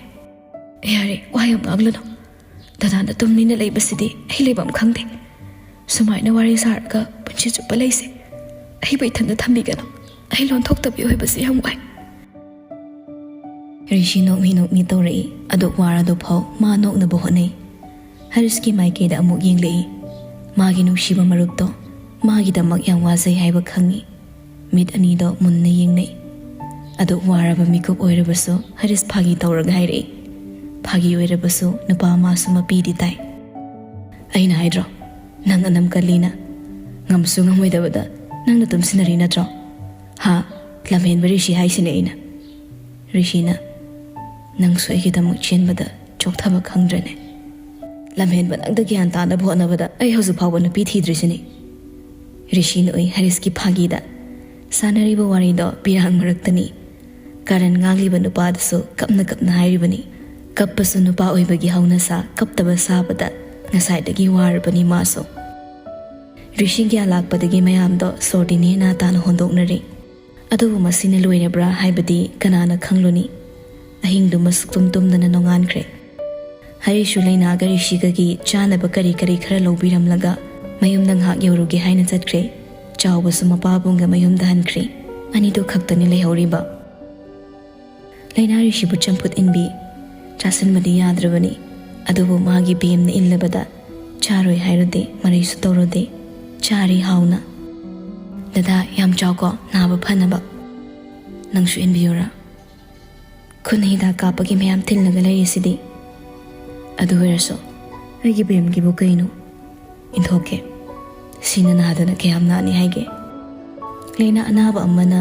"ꯌꯥꯔꯦ, ꯋꯥ ꯌꯥꯝ ꯉꯥꯡꯂꯅꯨ꯫ ꯗꯗꯥꯅ ꯇꯨꯃꯤꯟꯅ ꯂꯩꯕꯁꯤꯗꯤ ꯑꯩ ꯂꯩꯐꯝ ꯈꯪꯗꯦ꯫ ꯁꯨꯃꯥꯏꯅ ꯋꯥꯔꯤ ꯁꯥꯔꯒ ꯄꯨꯟꯁꯤ ꯆꯨꯞꯄ ꯂꯩꯁꯦ꯫ ꯑꯩꯕꯨ ꯏꯊꯟꯗ ꯊꯝꯕꯤꯒꯅꯨ꯫" ꯑꯩ ꯂꯣꯟꯊꯣꯛꯇꯕꯤ ꯑꯣꯏꯕꯁꯤ ꯌꯥꯝ ꯋꯥꯏ꯫ ꯔꯤꯁꯤ ꯅꯣꯛꯃꯤ ꯅꯣꯛꯃꯤ ꯇꯧꯔꯛꯏ꯫ ꯑꯗꯣ ꯋꯥꯔꯗꯣ ꯐꯥꯎ ꯃꯥ ꯅꯣꯛꯅꯕ ꯍꯣꯠꯅꯩ꯫ ꯍꯔꯤꯁꯀꯤ ꯃꯥꯏꯀꯩꯗ ꯑꯃꯨꯛ ꯌꯦꯡꯂꯛꯏ꯫ ꯃꯥꯒꯤ ꯅꯨꯡꯁꯤꯕ ꯃꯔꯨꯞꯇꯣ ꯃꯥꯒꯤꯗꯃꯛ ꯌꯥꯝ ꯋꯥꯖꯩ ꯍꯥꯏꯕ ꯈꯪꯉꯤ꯫ ꯃꯤꯠ ꯑꯅꯤꯗꯣ ꯃꯨꯟꯅ ꯌꯦꯡꯅꯩ꯫ ꯑꯗꯨ ꯋꯥꯔꯕ ꯃꯤꯀꯨꯞ ꯑꯣꯏꯔꯕꯁꯨ ꯍꯔꯤꯁ ꯐꯥꯒꯤ ꯇꯧꯔꯒ ꯍꯥꯏꯔꯛꯏ꯫ ꯐꯥꯒꯤ ꯑꯣꯏꯔꯕꯁꯨ ꯅꯨꯄꯥ ꯑꯃꯁꯨ ꯃꯄꯤꯗꯤ ꯇꯥꯏ꯫ "ꯑꯩꯅ ꯍꯥꯏꯗ꯭ꯔꯣ, ꯅꯪ ꯑꯅꯝ ꯀꯜꯂꯤꯅ? ꯉꯝꯁꯨ ꯉꯝꯃꯣꯏꯗꯕꯗ ꯅꯪꯅ ꯇꯨꯝꯁꯤꯟꯅꯔꯤ ꯅꯠꯇ꯭ꯔꯣ? ꯍꯥ? ꯂꯝꯍꯦꯟꯕ ꯔꯤꯁꯤ ꯍꯥꯏꯁꯤꯅꯦ ꯑꯩꯅ꯫" ꯔꯤꯁꯤꯅ, "ꯅꯪꯁꯨ ꯑꯩꯒꯤꯗꯃꯛ ꯆꯦꯟꯕꯗ ꯆꯣꯛꯊꯕ ꯈꯪꯗ꯭ꯔꯅꯦ? ꯂꯝꯍꯦꯟꯕ ꯅꯪꯗ ꯒ꯭ꯌꯥꯟ ꯇꯥꯅꯕ ꯍꯣꯠꯅꯕꯗ ꯑꯩ ꯍꯧꯖꯤꯛ ꯐꯥꯎꯕ ꯅꯨꯄꯤ ꯊꯤꯗ꯭ꯔꯤꯁꯤꯅꯤ꯫" ꯔꯤꯁꯤꯅ ꯎꯏ ꯍꯔꯤꯁꯀꯤ ꯐꯥꯒꯤꯗ꯫ ꯁꯥꯟꯅꯔꯤꯕ ꯋꯥꯔꯤꯗꯣ ꯄꯤꯔꯥꯡ ꯃꯔꯛꯇꯅꯤ꯫ ꯀꯥꯔꯟ ꯉꯥꯡꯂꯤꯕ ꯅꯨꯄꯥꯗꯨꯁꯨ ꯀꯞꯅ ꯀꯞꯅ ꯍꯥꯏꯔꯤꯕꯅꯤ꯫ ꯀꯞꯄꯁꯨ ꯅꯨꯄꯥ ꯑꯣꯏꯕꯒꯤ ꯍꯧꯅꯁꯥ ꯀꯞꯇꯕ ꯁꯥꯕꯗ ꯉꯁꯥꯏꯗꯒꯤ ꯋꯥꯔꯕꯅꯤ ꯃꯥꯁꯨ꯫ ꯔꯤꯁꯤ ꯒ꯭ꯌꯥꯟ ꯂꯥꯛꯄꯗꯒꯤ ꯃꯌꯥꯝꯗꯣ ꯁꯣꯔꯗꯤ ꯅꯦꯅꯥ ꯇꯥꯅ ꯍꯣꯟꯗꯣꯛꯅꯔꯦ꯫ ꯑꯗꯨꯕꯨ ꯃꯁꯤꯅ ꯂꯣꯏꯔꯕ꯭ꯔꯥ ꯍꯥꯏꯕꯗꯤ ꯀꯅꯥꯅ ꯈꯪꯂꯨꯅꯤ? ꯑꯍꯤꯡꯗꯨꯃ ꯁꯨꯛꯇꯨꯝ ꯇꯨꯝꯗꯅ ꯅꯣꯡꯉꯥꯟꯈ꯭ꯔꯦ꯫ ꯍꯔꯤꯁꯁꯨ ꯂꯩꯅꯥꯒ ꯔꯤꯁꯤꯒꯒꯤ ꯆꯥꯅꯕ ꯀꯔꯤ ꯀꯔꯤ ꯈꯔ ꯂꯧꯕꯤꯔꯝꯂꯒ ꯃꯌꯨꯝꯗ ꯉꯥꯏꯍꯥꯛ ꯌꯧꯔꯨꯒꯦ ꯍꯥꯏꯅ ꯆꯠꯈ꯭ꯔꯦ꯫ ꯆꯥꯎꯕꯁꯨ ꯃꯄꯥꯕꯨꯡꯒ ꯃꯌꯨꯝꯗ ꯍꯟꯈ꯭ꯔꯦ꯫ ꯑꯅꯤꯗꯨ ꯈꯛꯇꯅꯤ ꯂꯩꯍꯧꯔꯤꯕ꯫ ꯂꯩꯅꯥ ꯔꯤꯁꯤꯕꯨ ꯆꯝꯐꯨꯠ ꯏꯟꯕꯤ꯫ ꯆꯥꯁꯤꯟꯕꯗꯤ ꯌꯥꯗ꯭ꯔꯕꯅꯤ꯫ ꯑꯗꯨꯕꯨ ꯃꯥꯒꯤ ꯕꯦꯝꯅ ꯏꯜꯂꯕꯗ ꯆꯥꯔꯣꯏ ꯍꯥꯏꯔꯨꯗꯦ, ꯃꯔꯩꯁꯨ ꯇꯧꯔꯨꯗꯦ꯫ ꯆꯥꯔꯤ ꯍꯥꯎꯅ꯫ "ꯗꯗꯥ, ꯌꯥꯝ ꯆꯥꯎꯀꯣ, ꯅꯥꯕ ꯐꯅꯕ꯫" "ꯅꯪꯁꯨ ꯏꯟꯕꯤꯌꯨꯔꯥ? ꯈꯨꯟꯅ ꯍꯤꯗꯥꯛ ꯀꯥꯞꯄꯒꯤ ꯃꯌꯥꯝ ꯊꯤꯜꯂꯒ ꯂꯩꯔꯤꯁꯤꯗꯤ꯫" "ꯑꯗꯨ ꯑꯣꯏꯔꯁꯨ ꯑꯩꯒꯤ ꯕꯦꯝꯒꯤꯕꯨ ꯀꯩꯅꯣ?" "ꯏꯟꯊꯣꯛꯀꯦ꯫ ꯁꯤꯅ ꯅꯥꯗꯅ ꯀꯌꯥꯝ ꯅꯥꯅꯤ ꯍꯥꯏꯒꯦ?" ꯂꯩꯅꯥ ꯑꯅꯥꯕ ꯑꯃꯅ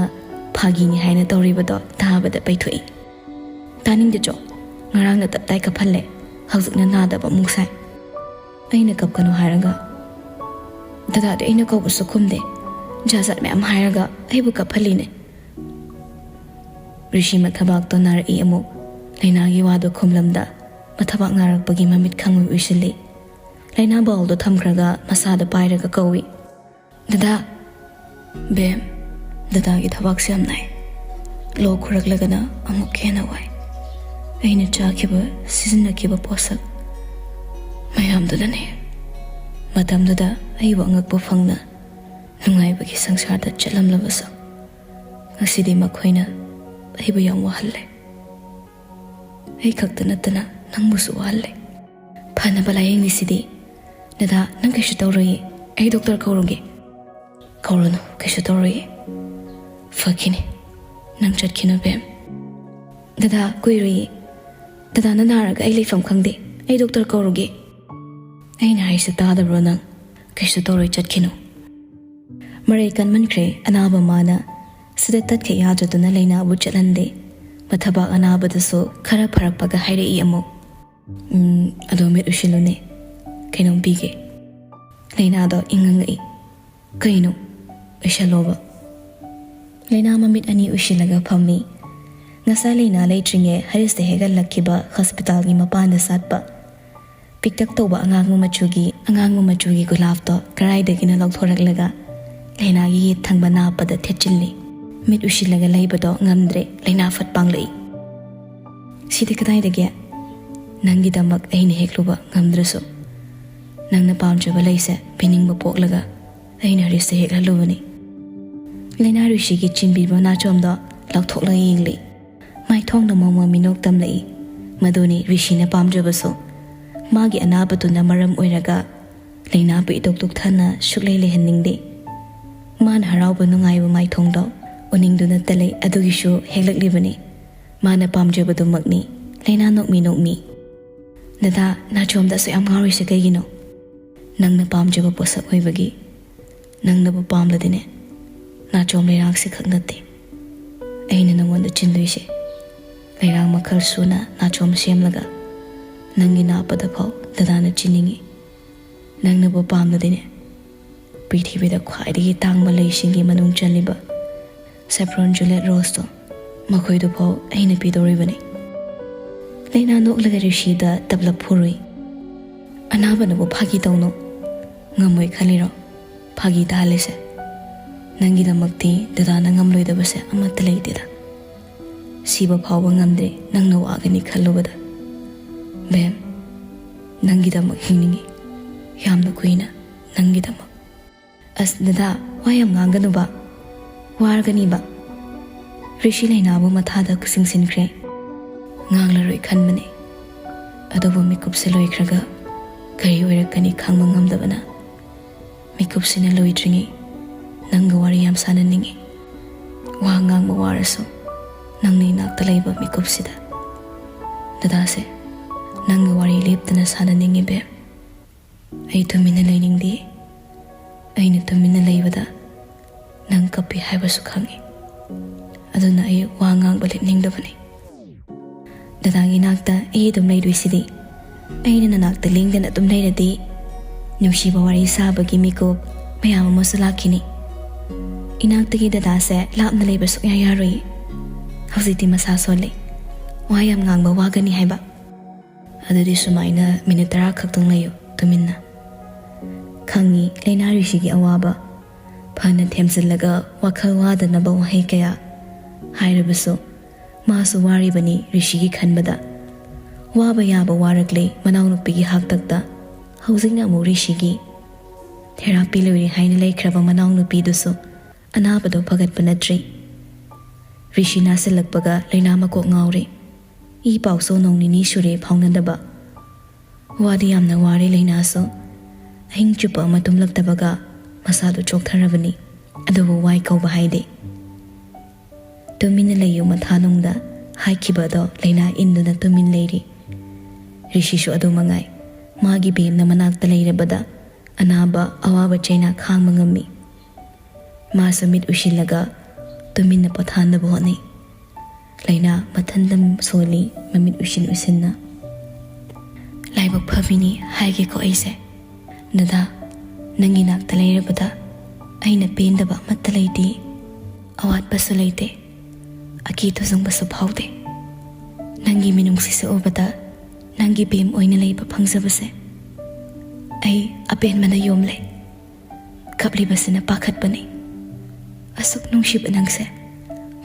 ꯐꯥꯒꯤꯅꯤ ꯍꯥꯏꯅ ꯇꯧꯔꯤꯕꯗꯣ ꯇꯥꯕꯗ ꯄꯩꯊꯣꯛꯏ꯫ "ꯇꯥꯅꯤꯡꯗꯦ ꯆꯣ꯫ ꯉꯔꯥꯡꯅ ꯇꯞꯇꯥꯏ ꯀꯞꯍꯜꯂꯦ, ꯍꯧꯖꯤꯛꯅ ꯅꯥꯗꯕ ꯑꯃꯨꯛ ꯁꯥꯏ꯫ ꯑꯩꯅ ꯀꯞꯀꯅꯨ ꯍꯥꯏꯔꯒ ꯗꯗꯥꯗꯤ ꯑꯩꯅ ꯀꯧꯕꯁꯨ ꯈꯨꯝꯗꯦ꯫ ꯖꯥꯠ ꯖꯥꯠ ꯃꯌꯥꯝ ꯍꯥꯏꯔꯒ ꯑꯩꯕꯨ ꯀꯞꯍꯜꯂꯤꯅꯦ꯫" ꯔꯤꯁꯤ ꯃꯊꯕꯥꯛꯇꯣ ꯅꯥꯔꯛꯏ ꯑꯃꯨꯛ꯫ ꯂꯩꯅꯥꯒꯤ ꯋꯥꯗꯣ ꯈꯨꯝꯂꯝꯗ ꯃꯊꯕꯥꯛ ꯅꯥꯔꯛꯄꯒꯤ ꯃꯃꯤꯠ ꯈꯪꯎꯏ ꯎꯏꯁꯤꯜꯂꯤ꯫ ꯂꯩꯅꯥ ꯕꯥꯎꯜꯗꯣ ꯊꯝꯈ꯭ꯔꯒ ꯃꯁꯥꯗ ꯄꯥꯏꯔꯒ ꯀꯧꯏ, "ꯗꯗꯥ!" "ꯕꯦꯝ, ꯗꯗꯥꯒꯤ ꯊꯕꯥꯛꯁꯦ ꯌꯥꯝ ꯅꯥꯏ꯫ ꯂꯣꯛ ꯈꯨꯔꯛꯂꯒꯅ ꯑꯃꯨꯛ ꯍꯦꯟꯅ ꯋꯥꯏ꯫ ꯑꯩꯅ ꯆꯥꯈꯤꯕ, ꯁꯤꯖꯤꯟꯅꯈꯤꯕ ꯄꯣꯠꯁꯛ ꯃꯌꯥꯝꯗꯨꯅꯅꯦ꯫" ꯃꯇꯝꯗꯨꯗ ꯑꯩꯕꯨ ꯑꯉꯛꯄ ꯐꯪꯅ ꯅꯨꯡꯉꯥꯏꯕꯒꯤ ꯁꯪꯁꯥꯔꯗ ꯆꯠꯂꯝꯂꯕꯁꯨ ꯉꯁꯤꯗꯤ ꯃꯈꯣꯏꯅ ꯑꯩꯕꯨ ꯌꯥꯝ ꯋꯥꯍꯜꯂꯦ꯫ ꯑꯩ ꯈꯛꯇ ꯅꯠꯇꯅ ꯅꯪꯕꯨꯁꯨ ꯋꯥꯍꯜꯂꯦ꯫ ꯐꯅꯕ ꯂꯥꯌꯦꯡꯉꯤꯁꯤꯗꯤ꯫ ꯗꯗꯥ, ꯅꯪ ꯀꯩꯁꯨ ꯇꯧꯔꯣꯏꯌꯦ꯫ ꯑꯩ ꯗꯣꯛꯇꯔ ꯀꯧꯔꯨꯒꯦ꯫ ꯀꯧꯔꯨꯅꯨ, ꯀꯩꯁꯨ ꯇꯧꯔꯣꯏꯌꯦ꯫ ꯐꯈꯤꯅꯤ꯫ ꯅꯪ ꯆꯠꯈꯤꯅꯨ, ꯕꯦꯝ꯫ ꯗꯗꯥ, ꯀꯨꯏꯔꯣꯏꯌꯦ꯫ ꯗꯗꯥꯅ ꯅꯥꯔꯒ ꯑꯩ ꯂꯩꯐꯝ ꯈꯪꯗꯦ꯫ ꯑꯩ ꯗꯣꯛꯇꯔ ꯀꯧꯔꯨꯒꯦ꯫ ꯑꯩꯅ ꯍꯥꯏꯁꯦ ꯇꯥꯗꯕ꯭ꯔꯣ ꯅꯪ? ꯀꯩꯁꯨ ꯇꯧꯔꯣꯏ, ꯆꯠꯈꯤꯅꯨ꯫ ꯃꯔꯩ ꯀꯟꯃꯟꯈ꯭ꯔꯦ ꯑꯅꯥꯕ ꯃꯥꯅ꯫ ꯁꯤꯗ ꯇꯠꯈꯩ ꯌꯥꯗꯗꯨꯅ ꯂꯩꯅꯥꯕꯨ ꯆꯠꯍꯟꯗꯦ꯫ ꯃꯊꯕꯥꯛ ꯑꯅꯥꯕꯗꯨꯁꯨ ꯈꯔ ꯐꯔꯛꯄꯒ ꯍꯥꯏꯔꯛꯏ ꯑꯃꯨꯛ꯫ "ꯎꯝ, ꯑꯗꯣ ꯃꯤꯠ ꯎꯏꯁꯤꯜꯂꯨꯅꯦ꯫ ꯀꯩꯅꯣꯝ ꯄꯤꯒꯦ꯫" ꯂꯩꯅꯥꯗꯣ ꯏꯪꯉꯪꯉꯛꯏ꯫ "ꯀꯩꯅꯣ? ꯎꯏꯁꯜꯂꯣꯕ꯫" ꯂꯩꯅꯥ ꯃꯃꯤꯠ ꯑꯅꯤ ꯎꯏꯁꯤꯜꯂꯒ ꯐꯝꯃꯤ꯫ ꯉꯁꯥꯏ ꯂꯩꯅꯥ ꯂꯩꯇ꯭ꯔꯤꯉꯩ ꯍꯔꯤꯁꯇ ꯍꯦꯛꯍꯜꯂꯛꯈꯤꯕ ꯍꯣꯁꯄꯤꯇꯥꯜꯒꯤ ꯃꯄꯥꯟꯗ ꯁꯥꯠꯄ ꯄꯤꯛꯇꯛ ꯇꯧꯕ ꯑꯉꯥꯡꯕ ꯃꯆꯨꯒꯤ, ꯑꯉꯥꯡꯕ ꯃꯆꯨꯒꯤ ꯒꯨꯂꯥꯞꯇꯣ ꯀꯔꯥꯏꯗꯒꯤꯅꯣ ꯂꯧꯊꯣꯔꯛꯂꯒ ꯂꯩꯅꯥꯒꯤ ꯌꯦꯠ ꯊꯪꯕ ꯅꯥꯞꯄꯗ ꯊꯦꯠꯆꯤꯜꯂꯤ꯫ ꯃꯤꯠ ꯎꯏꯁꯤꯜꯂꯒ ꯂꯩꯕꯗꯣ ꯉꯝꯗ꯭ꯔꯦ, ꯂꯩꯅꯥ ꯐꯠ ꯄꯥꯡꯂꯛꯏ꯫ "ꯁꯤꯗꯤ ꯀꯗꯥꯏꯗꯒꯤ?" "ꯅꯪꯒꯤꯗꯃꯛ ꯑꯩꯅ ꯍꯦꯛꯂꯨꯕ ꯉꯝꯗ꯭ꯔꯁꯨ, ꯅꯪꯅ ꯄꯥꯝꯖꯕ ꯂꯩꯁꯦ ꯄꯤꯅꯤꯡꯕ ꯄꯣꯛꯂꯒ ꯑꯩꯅ ꯍꯔꯤꯁꯇ ꯍꯦꯛꯍꯜꯂꯨꯕꯅꯤ꯫" ꯂꯩꯅꯥ ꯔꯤꯁꯤꯒꯤ ꯆꯤꯟꯕꯤꯕ ꯅꯥꯆꯣꯝꯗꯣ ꯂꯧꯊꯣꯛꯂꯒ ꯌꯦꯡꯂꯤ꯫ ꯃꯥꯏꯊꯣꯡꯗ ꯃꯣꯃꯣꯟ ꯃꯤꯅꯣꯛ ꯇꯝꯂꯛꯏ꯫ ꯃꯗꯨꯅꯤ ꯔꯤꯁꯤꯅ ꯄꯥꯝꯖꯕꯁꯨ꯫ ꯃꯥꯒꯤ ꯑꯅꯥꯕꯗꯨꯅ ꯃꯔꯝ ꯑꯣꯏꯔꯒ ꯂꯩꯅꯥꯕꯨ ꯏꯇꯣꯛ ꯇꯣꯛꯊꯅ ꯁꯨꯛꯂꯩ ꯂꯩꯍꯟꯅꯤꯡꯗꯦ꯫ ꯃꯥꯅ ꯍꯔꯥꯎꯕ ꯅꯨꯡꯉꯥꯏꯕ ꯃꯥꯏꯊꯣꯡꯗꯣ ꯎꯅꯤꯡꯗꯨꯅꯇ ꯂꯩ, ꯑꯗꯨꯒꯤꯁꯨ ꯍꯦꯛꯂꯛꯂꯤꯕꯅꯤ꯫ ꯃꯥꯅ ꯄꯥꯝꯖꯕꯗꯨꯃꯛꯅꯤ꯫ ꯂꯩꯅꯥ ꯅꯣꯛꯃꯤ ꯅꯣꯛꯃꯤ꯫ "ꯗꯗꯥ, ꯅꯥꯆꯣꯝꯗ ꯑꯁꯨꯛ ꯌꯥꯝ ꯉꯥꯎꯔꯤꯁꯦ ꯀꯩꯒꯤꯅꯣ? ꯅꯪꯅ ꯄꯥꯝꯖꯕ ꯄꯣꯠꯁꯛ ꯑꯣꯏꯕꯒꯤ꯫ ꯅꯪꯅꯕꯨ ꯄꯥꯝꯂꯗꯤꯅꯦ, ꯅꯥꯆꯣꯝ ꯂꯩꯔꯥꯡꯁꯦ ꯈꯛ ꯅꯠꯇꯦ ꯑꯩꯅ ꯅꯉꯣꯟꯗ ꯆꯤꯟꯗꯣꯏꯁꯦ꯫ ꯂꯩꯔꯥꯡ ꯃꯈꯜ ꯁꯨꯅ ꯅꯥꯆꯣꯝ ꯁꯦꯝꯂꯒ ꯅꯪꯒꯤ ꯅꯥꯞꯄꯗ ꯐꯥꯎ ꯗꯗꯥꯅ ꯆꯤꯟꯅꯤꯡꯉꯤ꯫ ꯅꯪꯅꯕꯨ ꯄꯥꯝꯂꯗꯤꯅꯦ, ꯄ꯭ꯔꯤꯊꯤꯕꯤꯗ ꯈ꯭ꯋꯥꯏꯗꯒꯤ ꯇꯥꯡꯕ ꯂꯩꯁꯤꯡꯒꯤ ꯃꯅꯨꯡ ꯆꯜꯂꯤꯕ ꯁꯦꯐ꯭ꯔꯣꯟ ꯖꯨꯂꯦꯠ ꯔꯣꯁꯇꯣ, ꯃꯈꯣꯏꯗꯨꯐꯥꯎ ꯑꯩꯅ ꯄꯤꯗꯧꯔꯤꯕꯅꯤ꯫" ꯂꯩꯅꯥ ꯅꯣꯛꯂꯒ ꯔꯤꯁꯤꯗ ꯇꯞꯂꯞ ꯐꯨꯔꯨꯏ꯫ "ꯑꯅꯥꯕꯅꯕꯨ ꯐꯥꯒꯤ ꯇꯧꯅꯨ꯫ ꯉꯝꯃꯣꯏ ꯈꯜꯂꯤꯔꯣ ꯐꯥꯒꯤ ꯇꯥꯍꯜꯂꯤꯁꯦ? ꯅꯪꯒꯤꯗꯃꯛꯇꯤ ꯗꯗꯥꯅ ꯉꯝꯂꯣꯏꯗꯕꯁꯦ ꯑꯃꯠꯇ ꯂꯩꯇꯦꯗ꯫ ꯁꯤꯕ ꯐꯥꯎꯕ ꯉꯝꯗ꯭ꯔꯦ ꯅꯪꯅ ꯋꯥꯒꯅꯤ ꯈꯜꯂꯨꯕꯗ꯫ ꯕꯦꯝ, ꯅꯪꯒꯤꯗꯃꯛ ꯍꯤꯡꯅꯤꯡꯉꯤ꯫ ꯌꯥꯝꯅ ꯀꯨꯏꯅ ꯅꯪꯒꯤꯗꯃꯛ꯫" "ꯑꯁ ꯗꯗꯥ, ꯋꯥ ꯌꯥꯝ ꯉꯥꯡꯒꯅꯨꯕ꯫ ꯋꯥꯔꯒꯅꯤꯕ꯫ ꯔꯤꯁꯤ ꯂꯩꯅꯥꯕꯨ ꯃꯊꯥꯗ ꯆꯤꯡꯁꯤꯟꯈ꯭ꯔꯦ꯫ ꯉꯥꯡꯂꯔꯣꯏ ꯈꯟꯕꯅꯤ, ꯑꯗꯨꯕꯨ ꯃꯤꯀꯨꯞꯁꯦ ꯂꯣꯏꯈ꯭ꯔꯒ ꯀꯔꯤ ꯑꯣꯏꯔꯛꯀꯅꯤ ꯈꯪꯕ ꯉꯝꯗꯕꯅ ꯃꯤꯀꯨꯞꯁꯤꯅ ꯂꯣꯏꯗ꯭ꯔꯤꯉꯩ ꯅꯪꯒ ꯋꯥꯔꯤ ꯌꯥꯝ ꯁꯥꯟꯅꯅꯤꯡꯉꯤ꯫ ꯋꯥ ꯉꯥꯡꯕ ꯋꯥꯔꯁꯨ ꯅꯪꯅ ꯏꯅꯥꯛꯇ ꯂꯩꯕ ꯃꯤꯀꯨꯞꯁꯤꯗ꯫ ꯗꯗꯥꯁꯦ, ꯅꯪꯒ ꯋꯥꯔꯤ ꯂꯦꯞꯇꯅ ꯁꯥꯟꯅꯅꯤꯡꯉꯤ ꯕꯦꯝ꯫ ꯑꯩ ꯇꯨꯃꯤꯟꯅ ꯂꯩꯅꯤꯡꯗꯦ꯫ ꯑꯩꯅ ꯇꯨꯃꯤꯟꯅ ꯂꯩꯕꯗ ꯅꯪ ꯀꯞꯄꯤ ꯍꯥꯏꯕꯁꯨ ꯈꯪꯉꯤ꯫ ꯑꯗꯨꯅ ꯑꯩ ꯋꯥ ꯉꯥꯡꯕ ꯂꯦꯞꯅꯤꯡꯗꯕꯅꯤ꯫ ꯗꯗꯥꯒꯤ ꯅꯥꯛꯇ ꯑꯩ ꯑꯗꯨꯝ ꯂꯩꯗꯣꯏꯁꯤꯗꯤ꯫ ꯑꯩꯅ ꯅꯅꯥꯛꯇ ꯂꯦꯡꯗꯅ ꯑꯗꯨꯝ ꯂꯩꯔꯗꯤ ꯅꯨꯡꯁꯤꯕ ꯋꯥꯔꯤ ꯁꯥꯕꯒꯤ ꯃꯤꯀꯨꯞ ꯃꯌꯥꯝ ꯑꯃꯁꯨ ꯂꯥꯛꯈꯤꯅꯤ꯫ ꯏꯅꯥꯛꯇꯒꯤ ꯗꯗꯥꯁꯦ ꯂꯥꯞꯅ ꯂꯩꯕ ꯁꯨꯛꯌꯥ ꯌꯥꯔꯣꯏ꯫ ꯍꯧꯖꯤꯛꯇꯤ ꯃꯁꯥ ꯁꯣꯜꯂꯦ꯫ ꯋꯥ ꯌꯥꯝ ꯉꯥꯡꯕ ꯋꯥꯒꯅꯤ ꯍꯥꯏꯕ꯫ ꯑꯗꯨꯗꯤ ꯁꯨꯃꯥꯏꯅ ꯃꯤꯅꯤꯠ ꯇꯔꯥ ꯈꯛꯇꯪ ꯂꯩꯌꯨ ꯇꯨꯃꯤꯟꯅ꯫ ꯈꯪꯉꯤ ꯂꯩꯅꯥ ꯔꯤꯁꯤꯒꯤ ꯑꯋꯥꯕ꯫ ꯐꯅ ꯊꯦꯝꯖꯤꯜꯂꯒ ꯋꯥꯈꯜ ꯋꯥꯗꯅꯕ ꯋꯥꯍꯩ ꯀꯌꯥ ꯍꯥꯏꯔꯕꯁꯨ ꯃꯥꯁꯨ ꯋꯥꯔꯤꯕꯅꯤ ꯔꯤꯁꯤꯒꯤ ꯈꯟꯕꯗ꯫ ꯋꯥꯕ ꯌꯥꯕ ꯋꯥꯔꯛꯂꯦ ꯃꯅꯥꯎꯅꯨꯄꯤꯒꯤ ꯍꯥꯛꯇꯛꯇ꯫ ꯍꯧꯖꯤꯛꯅ ꯑꯃꯨꯛ ꯔꯤꯁꯤꯒꯤ꯫ ꯊꯦꯔꯥꯄꯤ ꯂꯣꯏꯔꯦ ꯍꯥꯏꯅ ꯂꯩꯈ꯭ꯔꯕ ꯃꯅꯥꯎꯅꯨꯄꯤꯗꯨꯁꯨ ꯑꯅꯥꯕꯗꯣ ꯐꯒꯠꯄ ꯅꯠꯇ꯭ꯔꯤ꯫ ꯔꯤꯁꯤ ꯅꯥꯁꯤꯜꯂꯛꯄꯒ ꯂꯩꯅꯥ ꯃꯀꯣꯛ ꯉꯥꯎꯔꯦ꯫ ꯏ ꯄꯥꯎꯁꯨ ꯅꯣꯡ ꯅꯤꯅꯤ ꯁꯨꯔꯦ ꯐꯥꯎꯅꯗꯕ꯫ ꯋꯥꯗꯤ ꯌꯥꯝꯅ ꯋꯥꯔꯦ ꯂꯩꯅꯥꯁꯨ꯫ ꯑꯍꯤꯡ ꯆꯨꯞꯄ ꯑꯃ ꯇꯨꯝꯂꯛꯇꯕꯒ ꯃꯁꯥꯗꯨ ꯆꯣꯛꯊꯔꯕꯅꯤ꯫ ꯑꯗꯨꯕꯨ ꯋꯥꯏ ꯀꯧꯕ ꯍꯥꯏꯗꯦ꯫ "ꯇꯨꯃꯤꯟꯅ ꯂꯩꯌꯨ" ꯃꯊꯥꯅꯨꯡꯗ ꯍꯥꯏꯈꯤꯕ ꯑꯗꯣ ꯂꯩꯅꯥ ꯏꯟꯗꯨꯅ ꯇꯨꯃꯤꯟ ꯂꯩꯔꯤ꯫ ꯔꯤꯁꯤꯁꯨ ꯑꯗꯨ ꯃꯉꯥꯏ꯫ ꯃꯥꯒꯤ ꯕꯦꯝꯅ ꯃꯅꯥꯛꯇ ꯂꯩꯔꯕꯗ ꯑꯅꯥꯕ ꯑꯋꯥꯕ ꯆꯩꯅꯥ ꯈꯥꯡꯕ ꯉꯝꯃꯤ꯫ ꯃꯥꯁꯨ ꯃꯤꯠ ꯎꯏꯁꯤꯜꯂꯒ ꯇꯨꯃꯤꯟꯅ ꯄꯣꯊꯥꯅꯕ ꯍꯣꯠꯅꯩ꯫ ꯂꯩꯅꯥ ꯃꯊꯟꯇ ꯁꯣꯜꯂꯤ, ꯃꯃꯤꯠ ꯎꯏꯁꯤꯟ ꯎꯏꯁꯤꯟꯅ꯫ "ꯂꯥꯏꯕꯛ ꯐꯕꯤꯅꯤ ꯍꯥꯏꯒꯦꯀꯣ ꯑꯩꯁꯦ꯫ ꯗꯗꯥ, ꯅꯪꯒꯤ ꯅꯥꯛꯇ ꯂꯩꯔꯕꯗ ꯑꯩꯅ ꯄꯦꯟꯗꯕ ꯑꯃꯠꯇ ꯂꯩꯇꯦ, ꯑꯋꯥꯠꯄꯁꯨ ꯂꯩꯇꯦ, ꯑꯀꯤ ꯇꯨꯖꯨꯡꯕꯁꯨ ꯐꯥꯎꯗꯦ꯫ ꯅꯪꯒꯤ ꯃꯤꯅꯨꯡꯁꯤꯁꯦ ꯎꯕꯗ ꯅꯪꯒꯤ ꯕꯦꯝ ꯑꯣꯏꯅ ꯂꯩꯕ ꯐꯪꯖꯕꯁꯦ ꯑꯩ ꯑꯄꯦꯟꯕꯅ ꯌꯣꯝꯂꯦ꯫" ꯀꯞꯂꯤꯕꯁꯤꯅ ꯄꯥꯈꯠꯄꯅꯤ꯫ "ꯑꯁꯨꯛ ꯅꯨꯡꯁꯤꯕ ꯅꯪꯁꯦ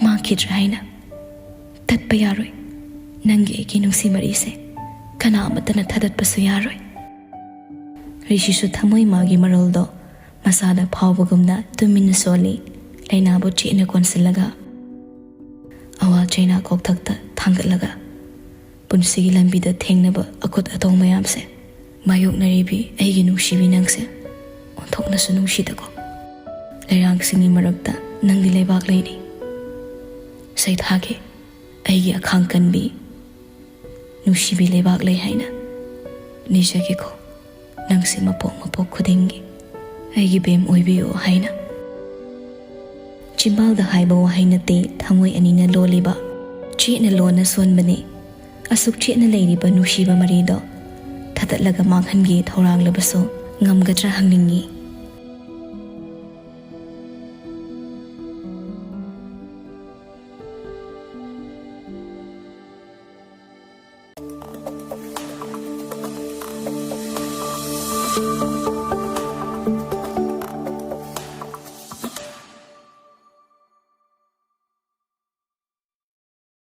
ꯃꯥꯡꯈꯤꯗ꯭ꯔꯥ ꯍꯥꯏꯅ꯫ ꯇꯠꯄ ꯌꯥꯔꯣꯏ꯫ ꯅꯪꯒꯤ ꯑꯩꯒꯤ ꯅꯨꯡꯁꯤ ꯃꯔꯤꯁꯦ ꯀꯅꯥ ꯑꯃꯠꯇꯅ ꯊꯥꯗꯠꯄꯁꯨ ꯌꯥꯔꯣꯏ꯫" ꯔꯤꯁꯤꯁꯨ ꯊꯃꯣꯏ ꯃꯥꯒꯤ ꯃꯔꯣꯜꯗꯣ ꯃꯁꯥꯗ ꯐꯥꯎꯕꯒꯨꯝꯅ ꯇꯨꯃꯤꯟꯅ ꯁꯣꯜꯂꯤ, ꯂꯩꯅꯥꯕꯨ ꯆꯦꯠꯅ ꯀꯣꯟꯁꯤꯜꯂꯒ꯫ ꯑꯋꯥ ꯆꯩꯅꯥ ꯀꯣꯛꯊꯛꯇ ꯊꯥꯡꯒꯠꯂꯒ ꯄꯨꯟꯁꯤꯒꯤ ꯂꯝꯕꯤꯗ ꯊꯦꯡꯅꯕ ꯑꯀꯨꯠ ꯑꯇꯣꯡ ꯃꯌꯥꯝꯁꯦ ꯃꯥꯌꯣꯛꯅꯔꯤꯕꯤ ꯑꯩꯒꯤ ꯅꯨꯡꯁꯤꯕꯤ ꯅꯪꯁꯦ ꯑꯣꯟꯊꯣꯛꯅꯁꯨ ꯅꯨꯡꯁꯤꯗꯀꯣ꯫ ꯂꯩꯔꯥꯡꯁꯤꯡꯒꯤ ꯃꯔꯛꯇ ꯅꯪꯗꯤ ꯂꯩꯕꯥꯛ ꯂꯩꯅꯤ꯫ ꯁꯩꯊꯥꯒꯦ ꯑꯩꯒꯤ ꯑꯈꯥꯡ ꯀꯟꯕꯤ ꯅꯨꯡꯁꯤꯕꯤ ꯂꯩꯕꯥꯛ ꯂꯩ ꯍꯥꯏꯅ꯫ ꯅꯤꯖꯒꯦꯀꯣ ꯅꯪꯁꯦ ꯃꯄꯣꯛ ꯃꯄꯣꯛ ꯈꯨꯗꯤꯡꯒꯤ ꯑꯩꯒꯤ ꯕꯦꯝ ꯑꯣꯏꯕꯤꯌꯨ ꯍꯥꯏꯅ꯫ ꯆꯤꯝꯕꯥꯜꯗ ꯍꯥꯏꯕ ꯋꯥꯍꯩ ꯅꯠꯇꯦ, ꯊꯃꯣꯏ ꯑꯅꯤꯅ ꯂꯣꯜꯂꯤꯕ ꯆꯦꯠꯅ ꯂꯣꯟꯅ ꯁꯣꯟꯕꯅꯤ꯫ ꯑꯁꯨꯛ ꯆꯦꯠꯅ ꯂꯩꯔꯤꯕ ꯅꯨꯡꯁꯤꯕ ꯃꯔꯤꯗꯣ ꯊꯗꯠꯂꯒ ꯃꯥꯡꯍꯟꯒꯦ ꯊꯧꯔꯥꯡꯂꯕꯁꯨ ꯉꯝꯒꯗ꯭ꯔꯥ ꯍꯪꯅꯤꯡꯉꯤ꯫